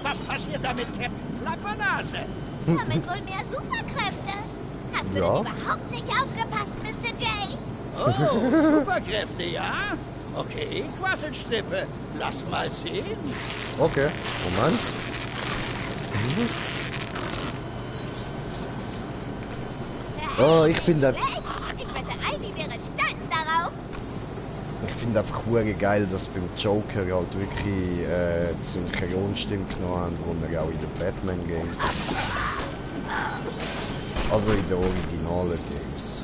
Was passiert da mit Captain Plappernase? Damit wohl mehr Superkräfte. Hast du denn überhaupt nicht aufgepasst, Mr. J? Oh, Superkräfte, ja? Okay, Quasselstrippe. Lass mal sehen. Okay, Moment. Oh, ich finde das... Ich wette, Ivy wäre stolz darauf. Ich finde einfach geil, dass beim Joker halt wirklich die Synchronstimme genommen haben, die er auch in den Batman Games. Also in den originalen Games.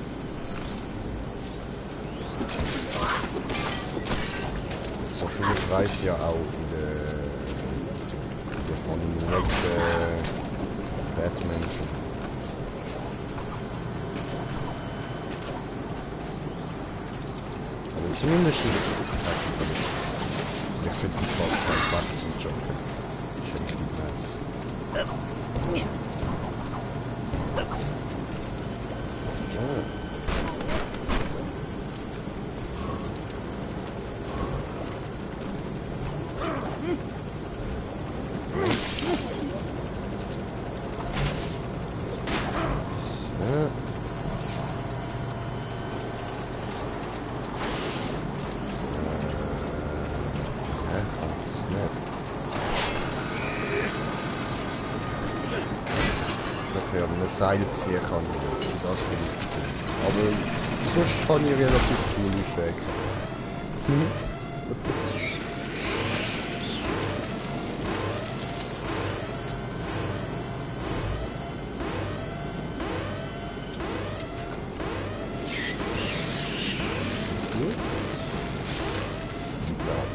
So viel ich weiß ja auch in den animierten Batman. Aber zumindest in der Flugzeit. Ich finde die Fahrt einfach zum Joker. Ich finde die nice. Seil ziehen kann, das bin ich zu tun. Aber sonst kann ich relativ coole Fähigkeiten.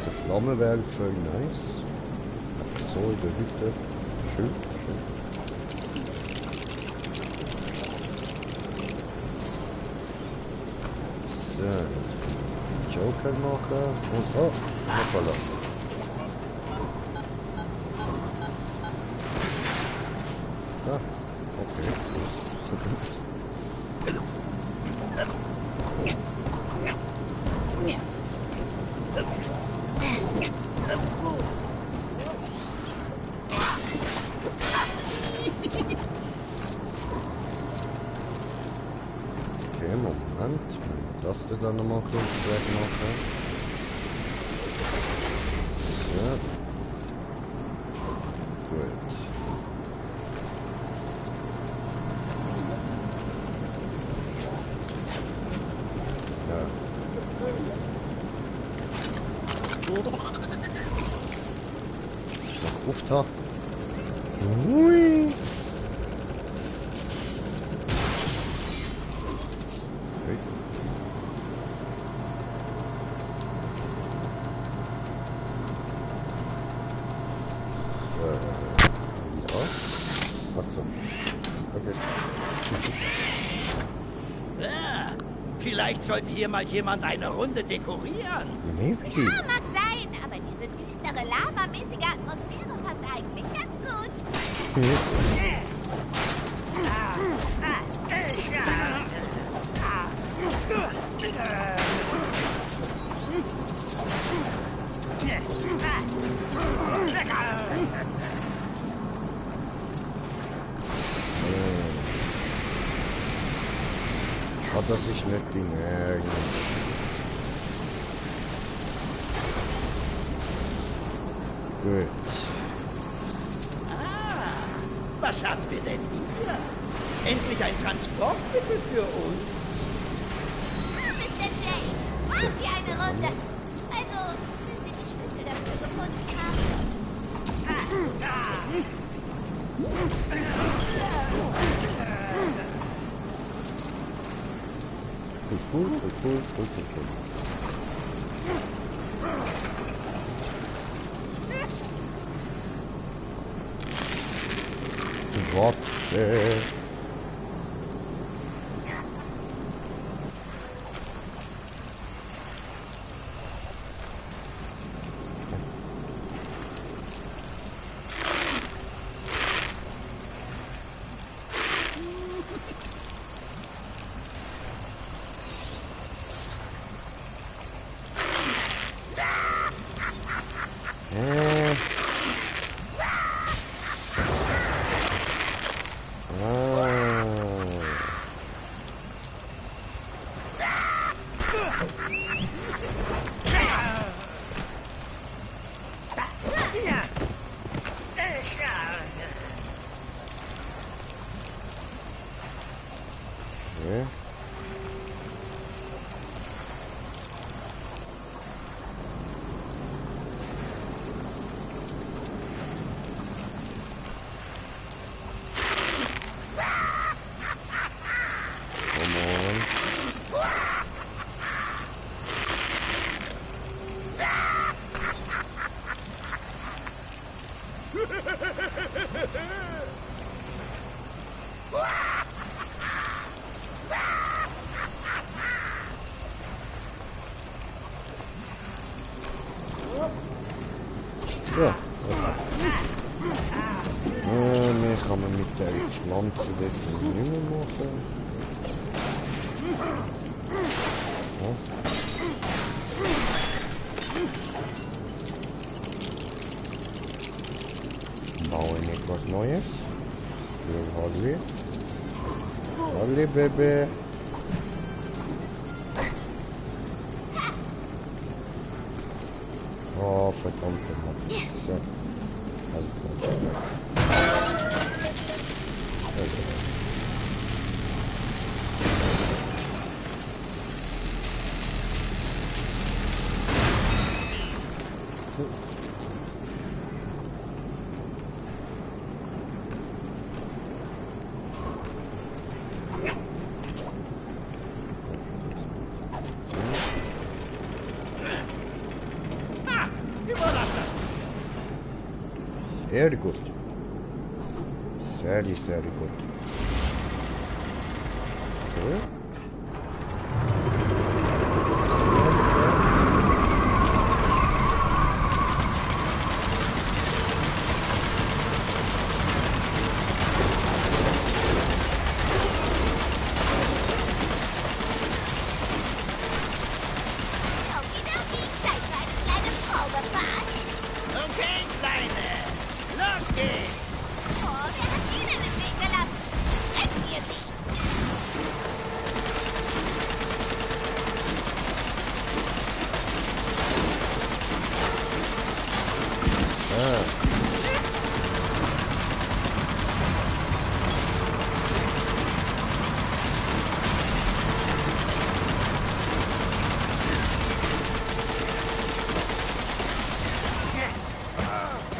Der Flammenwerfer, nice. Einfach so in der Hütte. Schön, schön. So, jetzt können wir Joker machen und oh, hoppala. Ah, okay. Okay, Moment. Das dann nochmal kurz wegmachen. So. Gut. So. Hui. Okay. Ja. Achso. Okay. Vielleicht sollte hier mal jemand eine Runde dekorieren. Maybe. Ja, mag sein, aber diese düstere, lavamäßige Atmosphäre passt eigentlich ganz gut. Oh, das ist nicht dein Ernst. Gut. Was haben wir denn hier? Endlich ein Transportmittel für uns. Mr. J, machen wir eine Runde. Also, wenn wir die Schlüssel dafür gefunden haben. Cool. Warte. Ja. Mehr kann man mit der Pflanze dort nicht mehr machen. Ja. Baue ich etwas Neues. Halli. Halli, Baby. Oh, verdammte Mann. So. Also very good. Very good. Okay.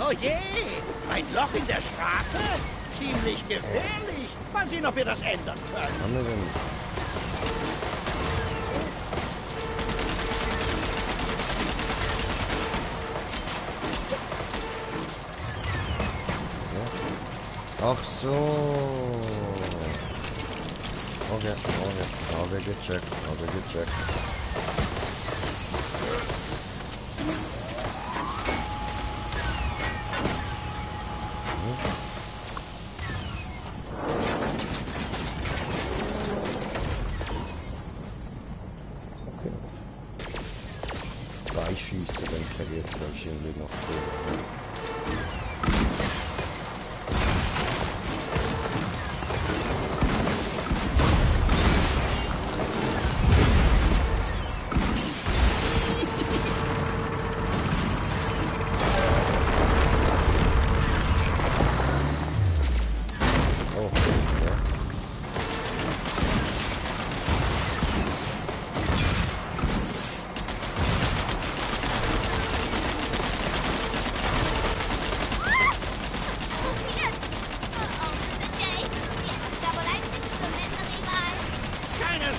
Oh je, Ein Loch in der Straße? Ziemlich gefährlich. Mal sehen, ob wir das ändern können. Ach so. Okay, habe gecheckt. Schießen, dann verliert es wahrscheinlich noch viel.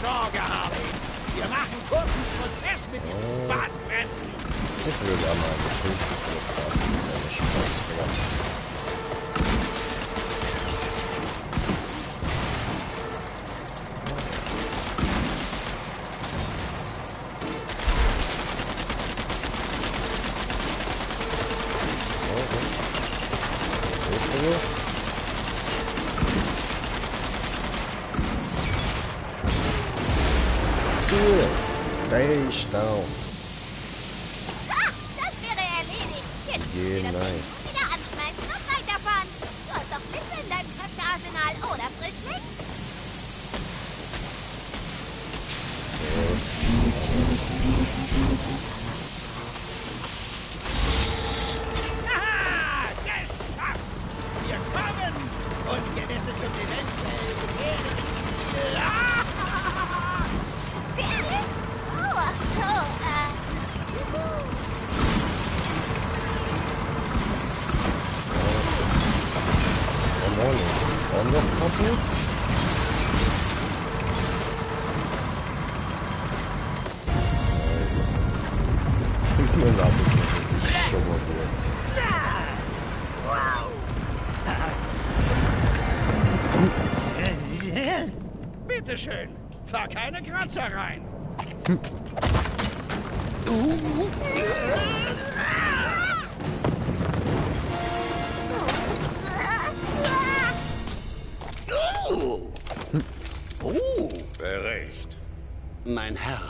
Sorge, Harley. Wir machen kurzen Prozess mit diesen Spaßbremsen. Ich würde ja mal eine 50 Face down. Das wäre erledigt. Jetzt müssen wir das Ding wieder anschmeißen und weiterfahren. Du hast doch Blitze in deinem Kräftearsenal, oder Frischling? Haha, geschafft! Wir kommen! Und gewisses und eventuell gefährliches Spiel. Gefährlich? Oh, ach so, Und noch kaputt? Ich bin da schon mal Bitte schön, fahr keine Kratzer rein. Berecht. Mein Herr,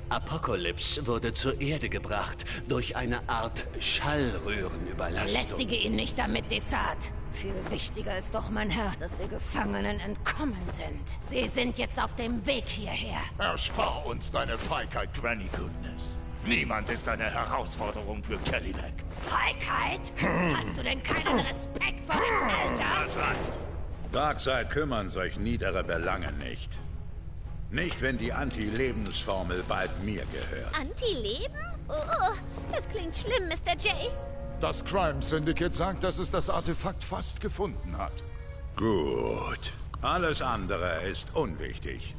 Apokalypse wurde zur Erde gebracht durch eine Art Schallröhrenüberlastung. Belästige ihn nicht damit, Desart. Viel wichtiger ist doch, mein Herr, dass die Gefangenen entkommen sind. Sie sind jetzt auf dem Weg hierher. Erspar uns deine Feigheit, Granny Goodness. Niemand ist eine Herausforderung für Kellyback. Feigheit? Hast du denn keinen Respekt vor dem Alter? Das reicht. Darkseid kümmern solch niedere Belange nicht. Nicht, wenn die Anti-Lebensformel bald mir gehört. Anti-Leben? Oh, das klingt schlimm, Mr. J. Das Crime Syndicate sagt, dass es das Artefakt fast gefunden hat. Gut. Alles andere ist unwichtig.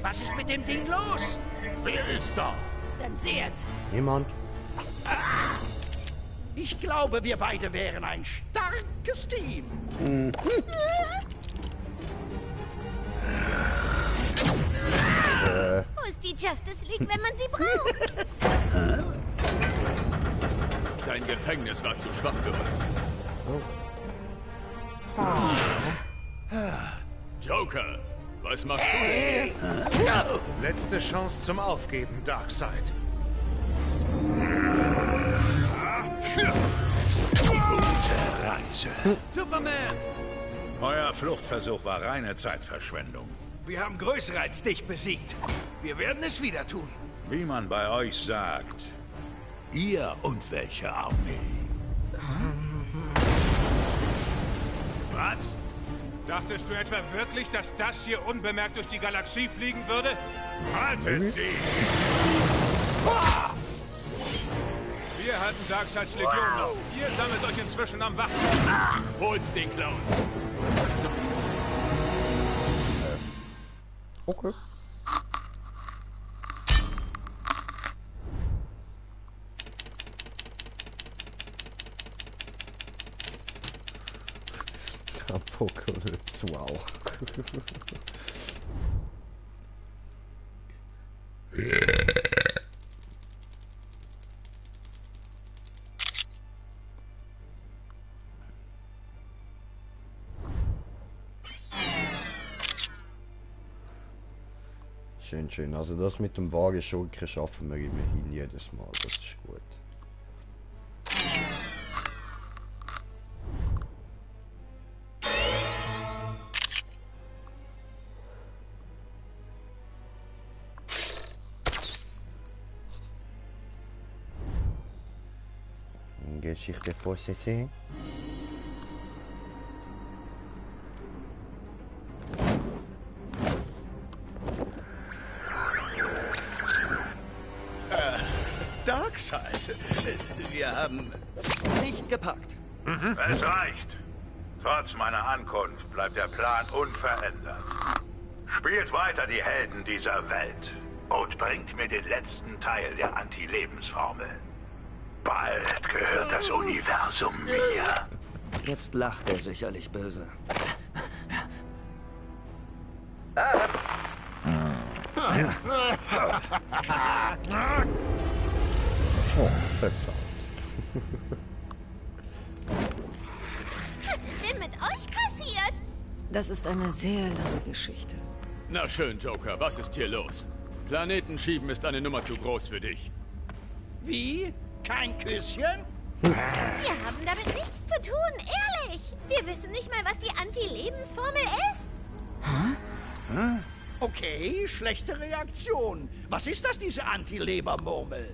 Was ist mit dem Ding los? Wer ist da? Sind Sie es? Niemand. Ich glaube, wir beide wären ein starkes Team. Wo ist die Justice League, wenn man sie braucht? Dein Gefängnis war zu schwach für uns. Joker, was machst du denn hier? Letzte Chance zum Aufgeben, Darkseid. Gute Reise. Superman! Euer Fluchtversuch war reine Zeitverschwendung. Wir haben Größere als dich besiegt. Wir werden es wieder tun. Wie man bei euch sagt, ihr und welche Armee? Was? Dachtest du etwa wirklich, dass das hier unbemerkt durch die Galaxie fliegen würde? Haltet sie! Wir halten Darkseids Legion auf. Ihr sammelt euch inzwischen am Wachen. Holt den Clown. Okay. Apocalypse, wow. Schön, schön. Also das mit dem wahren Schurken schaffen wir immerhin jedes Mal. Das ist gut. Geschichte vor CC. Darkseid, wir haben nicht gepackt. Es reicht. Trotz meiner Ankunft bleibt der Plan unverändert. Spielt weiter die Helden dieser Welt und bringt mir den letzten Teil der Anti-Lebensformel. Bald gehört das Universum mir. Jetzt lacht er sicherlich böse. Oh, versagt. Was ist denn mit euch passiert? Das ist eine sehr lange Geschichte. Na schön, Joker, was ist hier los? Planeten schieben ist eine Nummer zu groß für dich. Wie? Kein Küsschen? Wir haben damit nichts zu tun, ehrlich. Wir wissen nicht mal, was die Anti-Lebensformel ist. Okay, schlechte Reaktion. Was ist das, diese Anti-Leber-Murmel?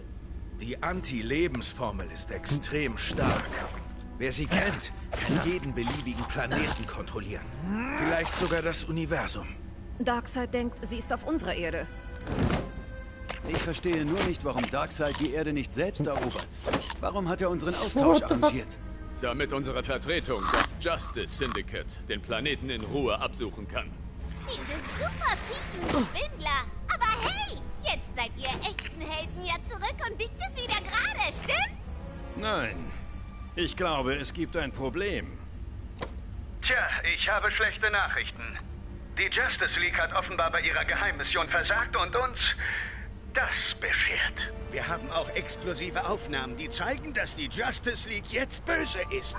Die Anti-Lebensformel ist extrem stark. Wer sie kennt, kann jeden beliebigen Planeten kontrollieren. Vielleicht sogar das Universum. Darkseid denkt, sie ist auf unserer Erde. Ich verstehe nur nicht, warum Darkseid die Erde nicht selbst erobert. Warum hat er unseren Austausch arrangiert? Damit unsere Vertretung, das Justice Syndicate, den Planeten in Ruhe absuchen kann. Diese super fiesen Schwindler. Aber hey, jetzt seid ihr echten Helden ja zurück und biegt es wieder gerade, stimmt's? Nein. Ich glaube, es gibt ein Problem. Tja, ich habe schlechte Nachrichten. Die Justice League hat offenbar bei ihrer Geheimmission versagt und uns das beschert. Wir haben auch exklusive Aufnahmen, die zeigen, dass die Justice League jetzt böse ist.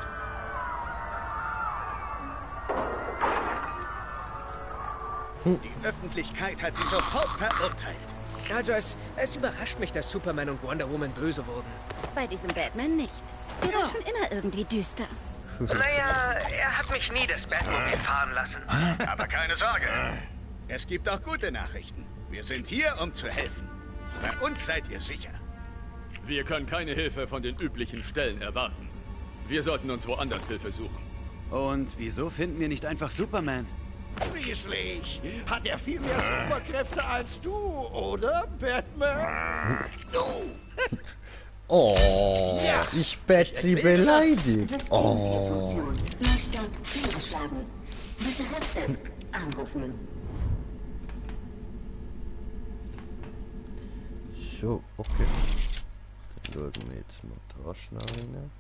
Die Öffentlichkeit hat sie sofort verurteilt. Ja, Joyce, es überrascht mich, dass Superman und Wonder Woman böse wurden. Bei diesem Batman nicht. Der war schon immer irgendwie düster. Naja, er hat mich nie das Batmobil fahren lassen. Aber keine Sorge. Es gibt auch gute Nachrichten. Wir sind hier, um zu helfen. Bei uns seid ihr sicher. Wir können keine Hilfe von den üblichen Stellen erwarten. Wir sollten uns woanders Hilfe suchen. Und wieso finden wir nicht einfach Superman? Schließlich hat er viel mehr Superkräfte als du, oder, Batman? Du! Oh, Ja. ich werd sie beleidigt. Oh. Systemfunktion. Neustart fehlgeschlagen. Bitte Helpdesk anrufen. So, okay. Dann schauen wir jetzt mal da schnell rein.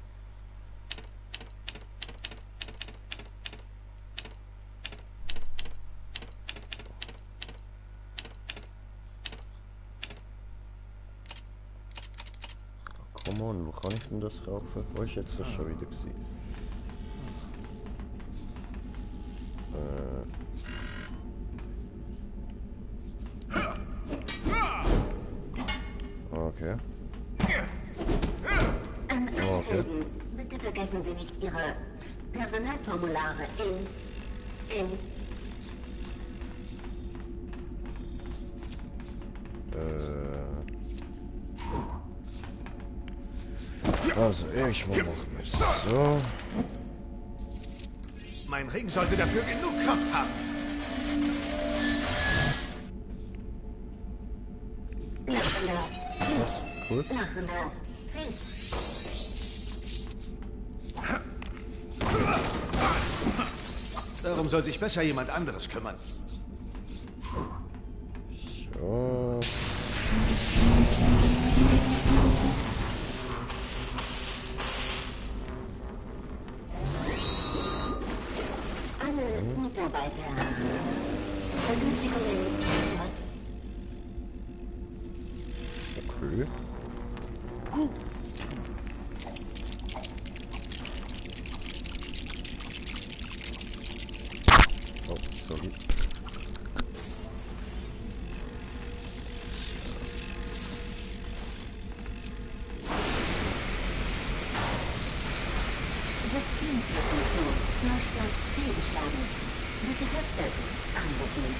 Come on, wo kann ich denn das kaufen? Wo ist jetzt das schon wieder gewesen? Okay. An alle Helden, bitte vergessen Sie nicht Ihre Personalformulare Also, erstmal machen wir es so. Mein Ring sollte dafür genug Kraft haben. Cool. Lachender Fisch. Darum soll sich besser jemand anderes kümmern. So. Alle Mitarbeiter. Vergünstigungen. Okay. Oh, sorry. Systemtechnik. Neustart fehlgeschlagen. Bitte Helpdesk anrufen.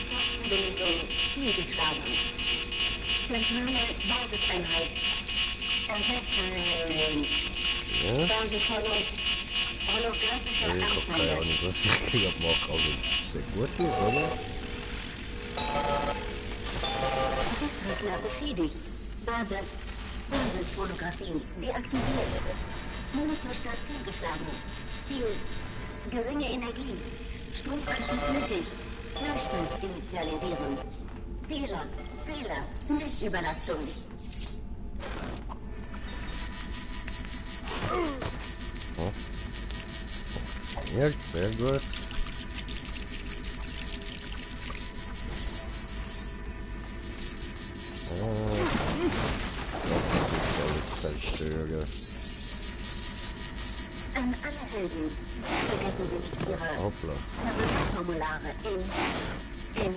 Tastenbelegung fehlgeschlagen. Zentrale Basiseinheit. Ersetzen. Basisverlust. Holographischer Ich habe keine Ahnung, was ich gerade mache, aber sehr gut, oder? Rechner beschädigt. Basisfotografie deaktiviert. Monitorstart fehlgeschlagen. Ziel. Geringe Energie. Stromanschluss nötig. Fleischbild initialisieren. Fehler. Lichtüberlastung. Oh. Ja, sehr gut. Das ist alles zerstören. An alle Helden. Vergessen Sie nicht Ihre Hoppla. Formulare in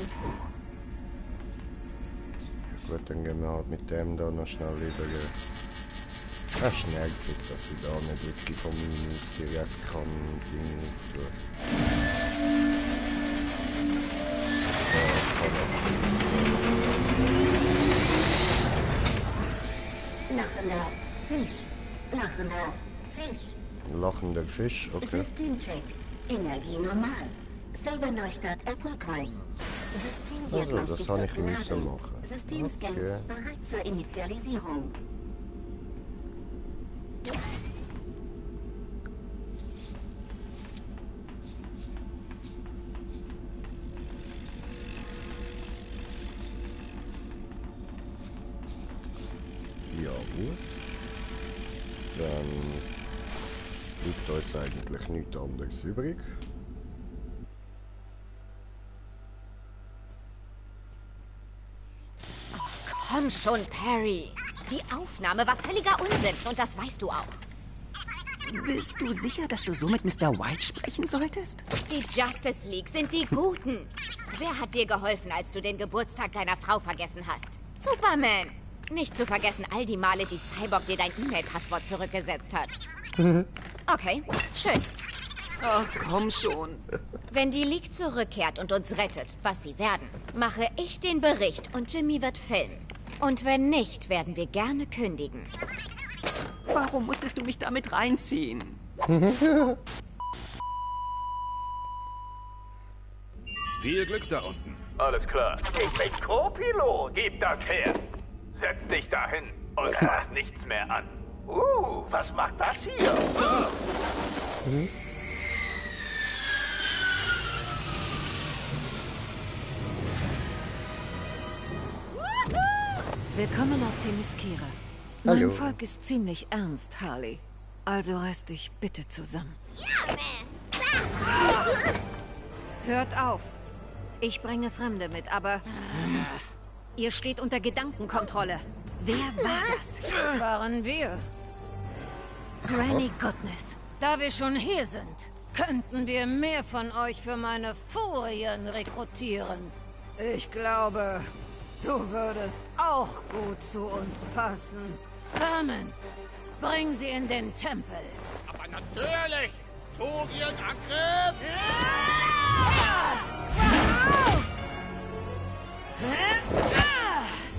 Gut, dann gehen wir halt mit dem da noch schnell über. Es ist nervig, dass ich da nicht wirklich von meinem aus direkt kann Dinge auftun. Lachender Fisch, okay. Systemcheck. Energie normal. Serverneustart erfolgreich. Also, das habe ich müssen machen. Systemscans bereit zur Initialisierung. Jawohl. Dann liegt uns eigentlich nichts anderes übrig. Komm schon, Perry. Die Aufnahme war völliger Unsinn und das weißt du auch. Bist du sicher, dass du so mit Mr. White sprechen solltest? Die Justice League sind die Guten. Wer hat dir geholfen, als du den Geburtstag deiner Frau vergessen hast? Superman. Nicht zu vergessen all die Male, die Cyborg dir dein E-Mail-Passwort zurückgesetzt hat. Okay, schön. Ach, komm schon. Wenn die League zurückkehrt und uns rettet, was sie werden, mache ich den Bericht und Jimmy wird filmen. Und wenn nicht, werden wir gerne kündigen. Warum musstest du mich damit reinziehen? Viel Glück da unten. Alles klar. Ich bin Co-Pilot. Gib das her. Setz dich dahin und fass nichts mehr an. Was macht das hier? Willkommen auf Themyscira. Hallo. Mein Volk ist ziemlich ernst, Harley. Also reiß dich bitte zusammen. Ja, man. Hört auf. Ich bringe Fremde mit, aber... Ihr steht unter Gedankenkontrolle. Wer war das? Das waren wir. Granny Goodness. Da wir schon hier sind, könnten wir mehr von euch für meine Furien rekrutieren. Ich glaube, du würdest auch gut zu uns passen. Carmen, bring sie in den Tempel. Aber natürlich! Furien Angriff!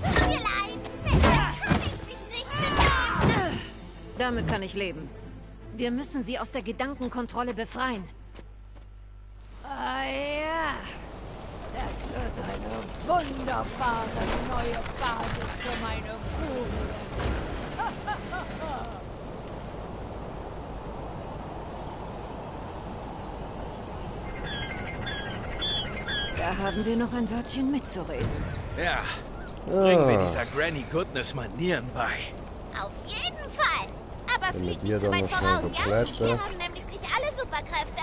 Tut mir leid. Besser kann ich mich nicht besorgen. Damit kann ich leben. Wir müssen sie aus der Gedankenkontrolle befreien. Ah ja. wunderbare neue Basis für meine Furie. Da haben wir noch ein Wörtchen mitzureden. Ja, bringen wir dieser Granny Goodness Manieren bei. Auf jeden Fall. Aber Wenn wir fliegt dir nicht so dann weit noch schnell voraus, ja? Komplette. Wir haben nämlich nicht alle Superkräfte.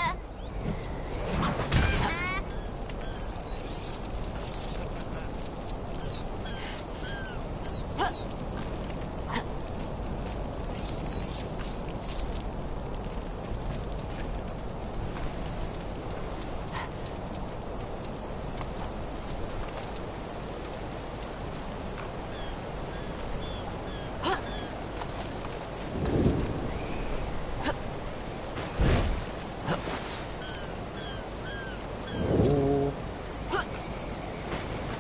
Oh.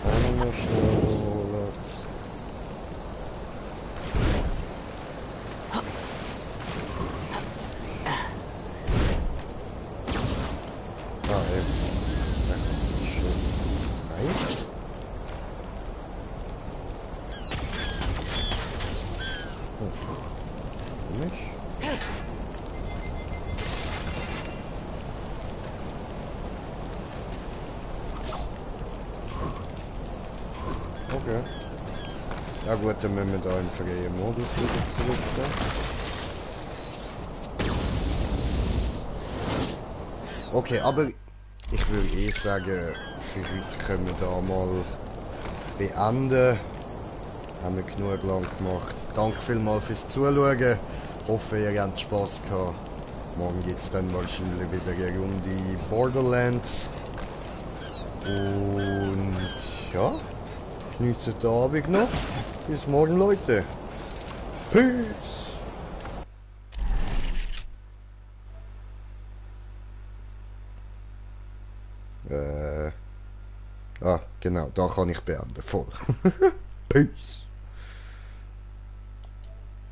Auch noch schnell holen. Ah, eben. Da kommt schon rein. Komisch. Okay. Ja gut, dann müssen wir da im freien Modus wieder zurück. Okay, aber ich würde eh sagen, für heute können wir da mal beenden. Haben wir genug lang gemacht. Danke vielmals fürs Zuschauen. Hoffe, ihr habt Spaß gehabt. Morgen gibt es dann wahrscheinlich wieder eine Runde Borderlands. Und ja, genießt den Abend noch. Bis morgen, Leute. Peace. Ah, genau, da kann ich beenden. Voll. Peace.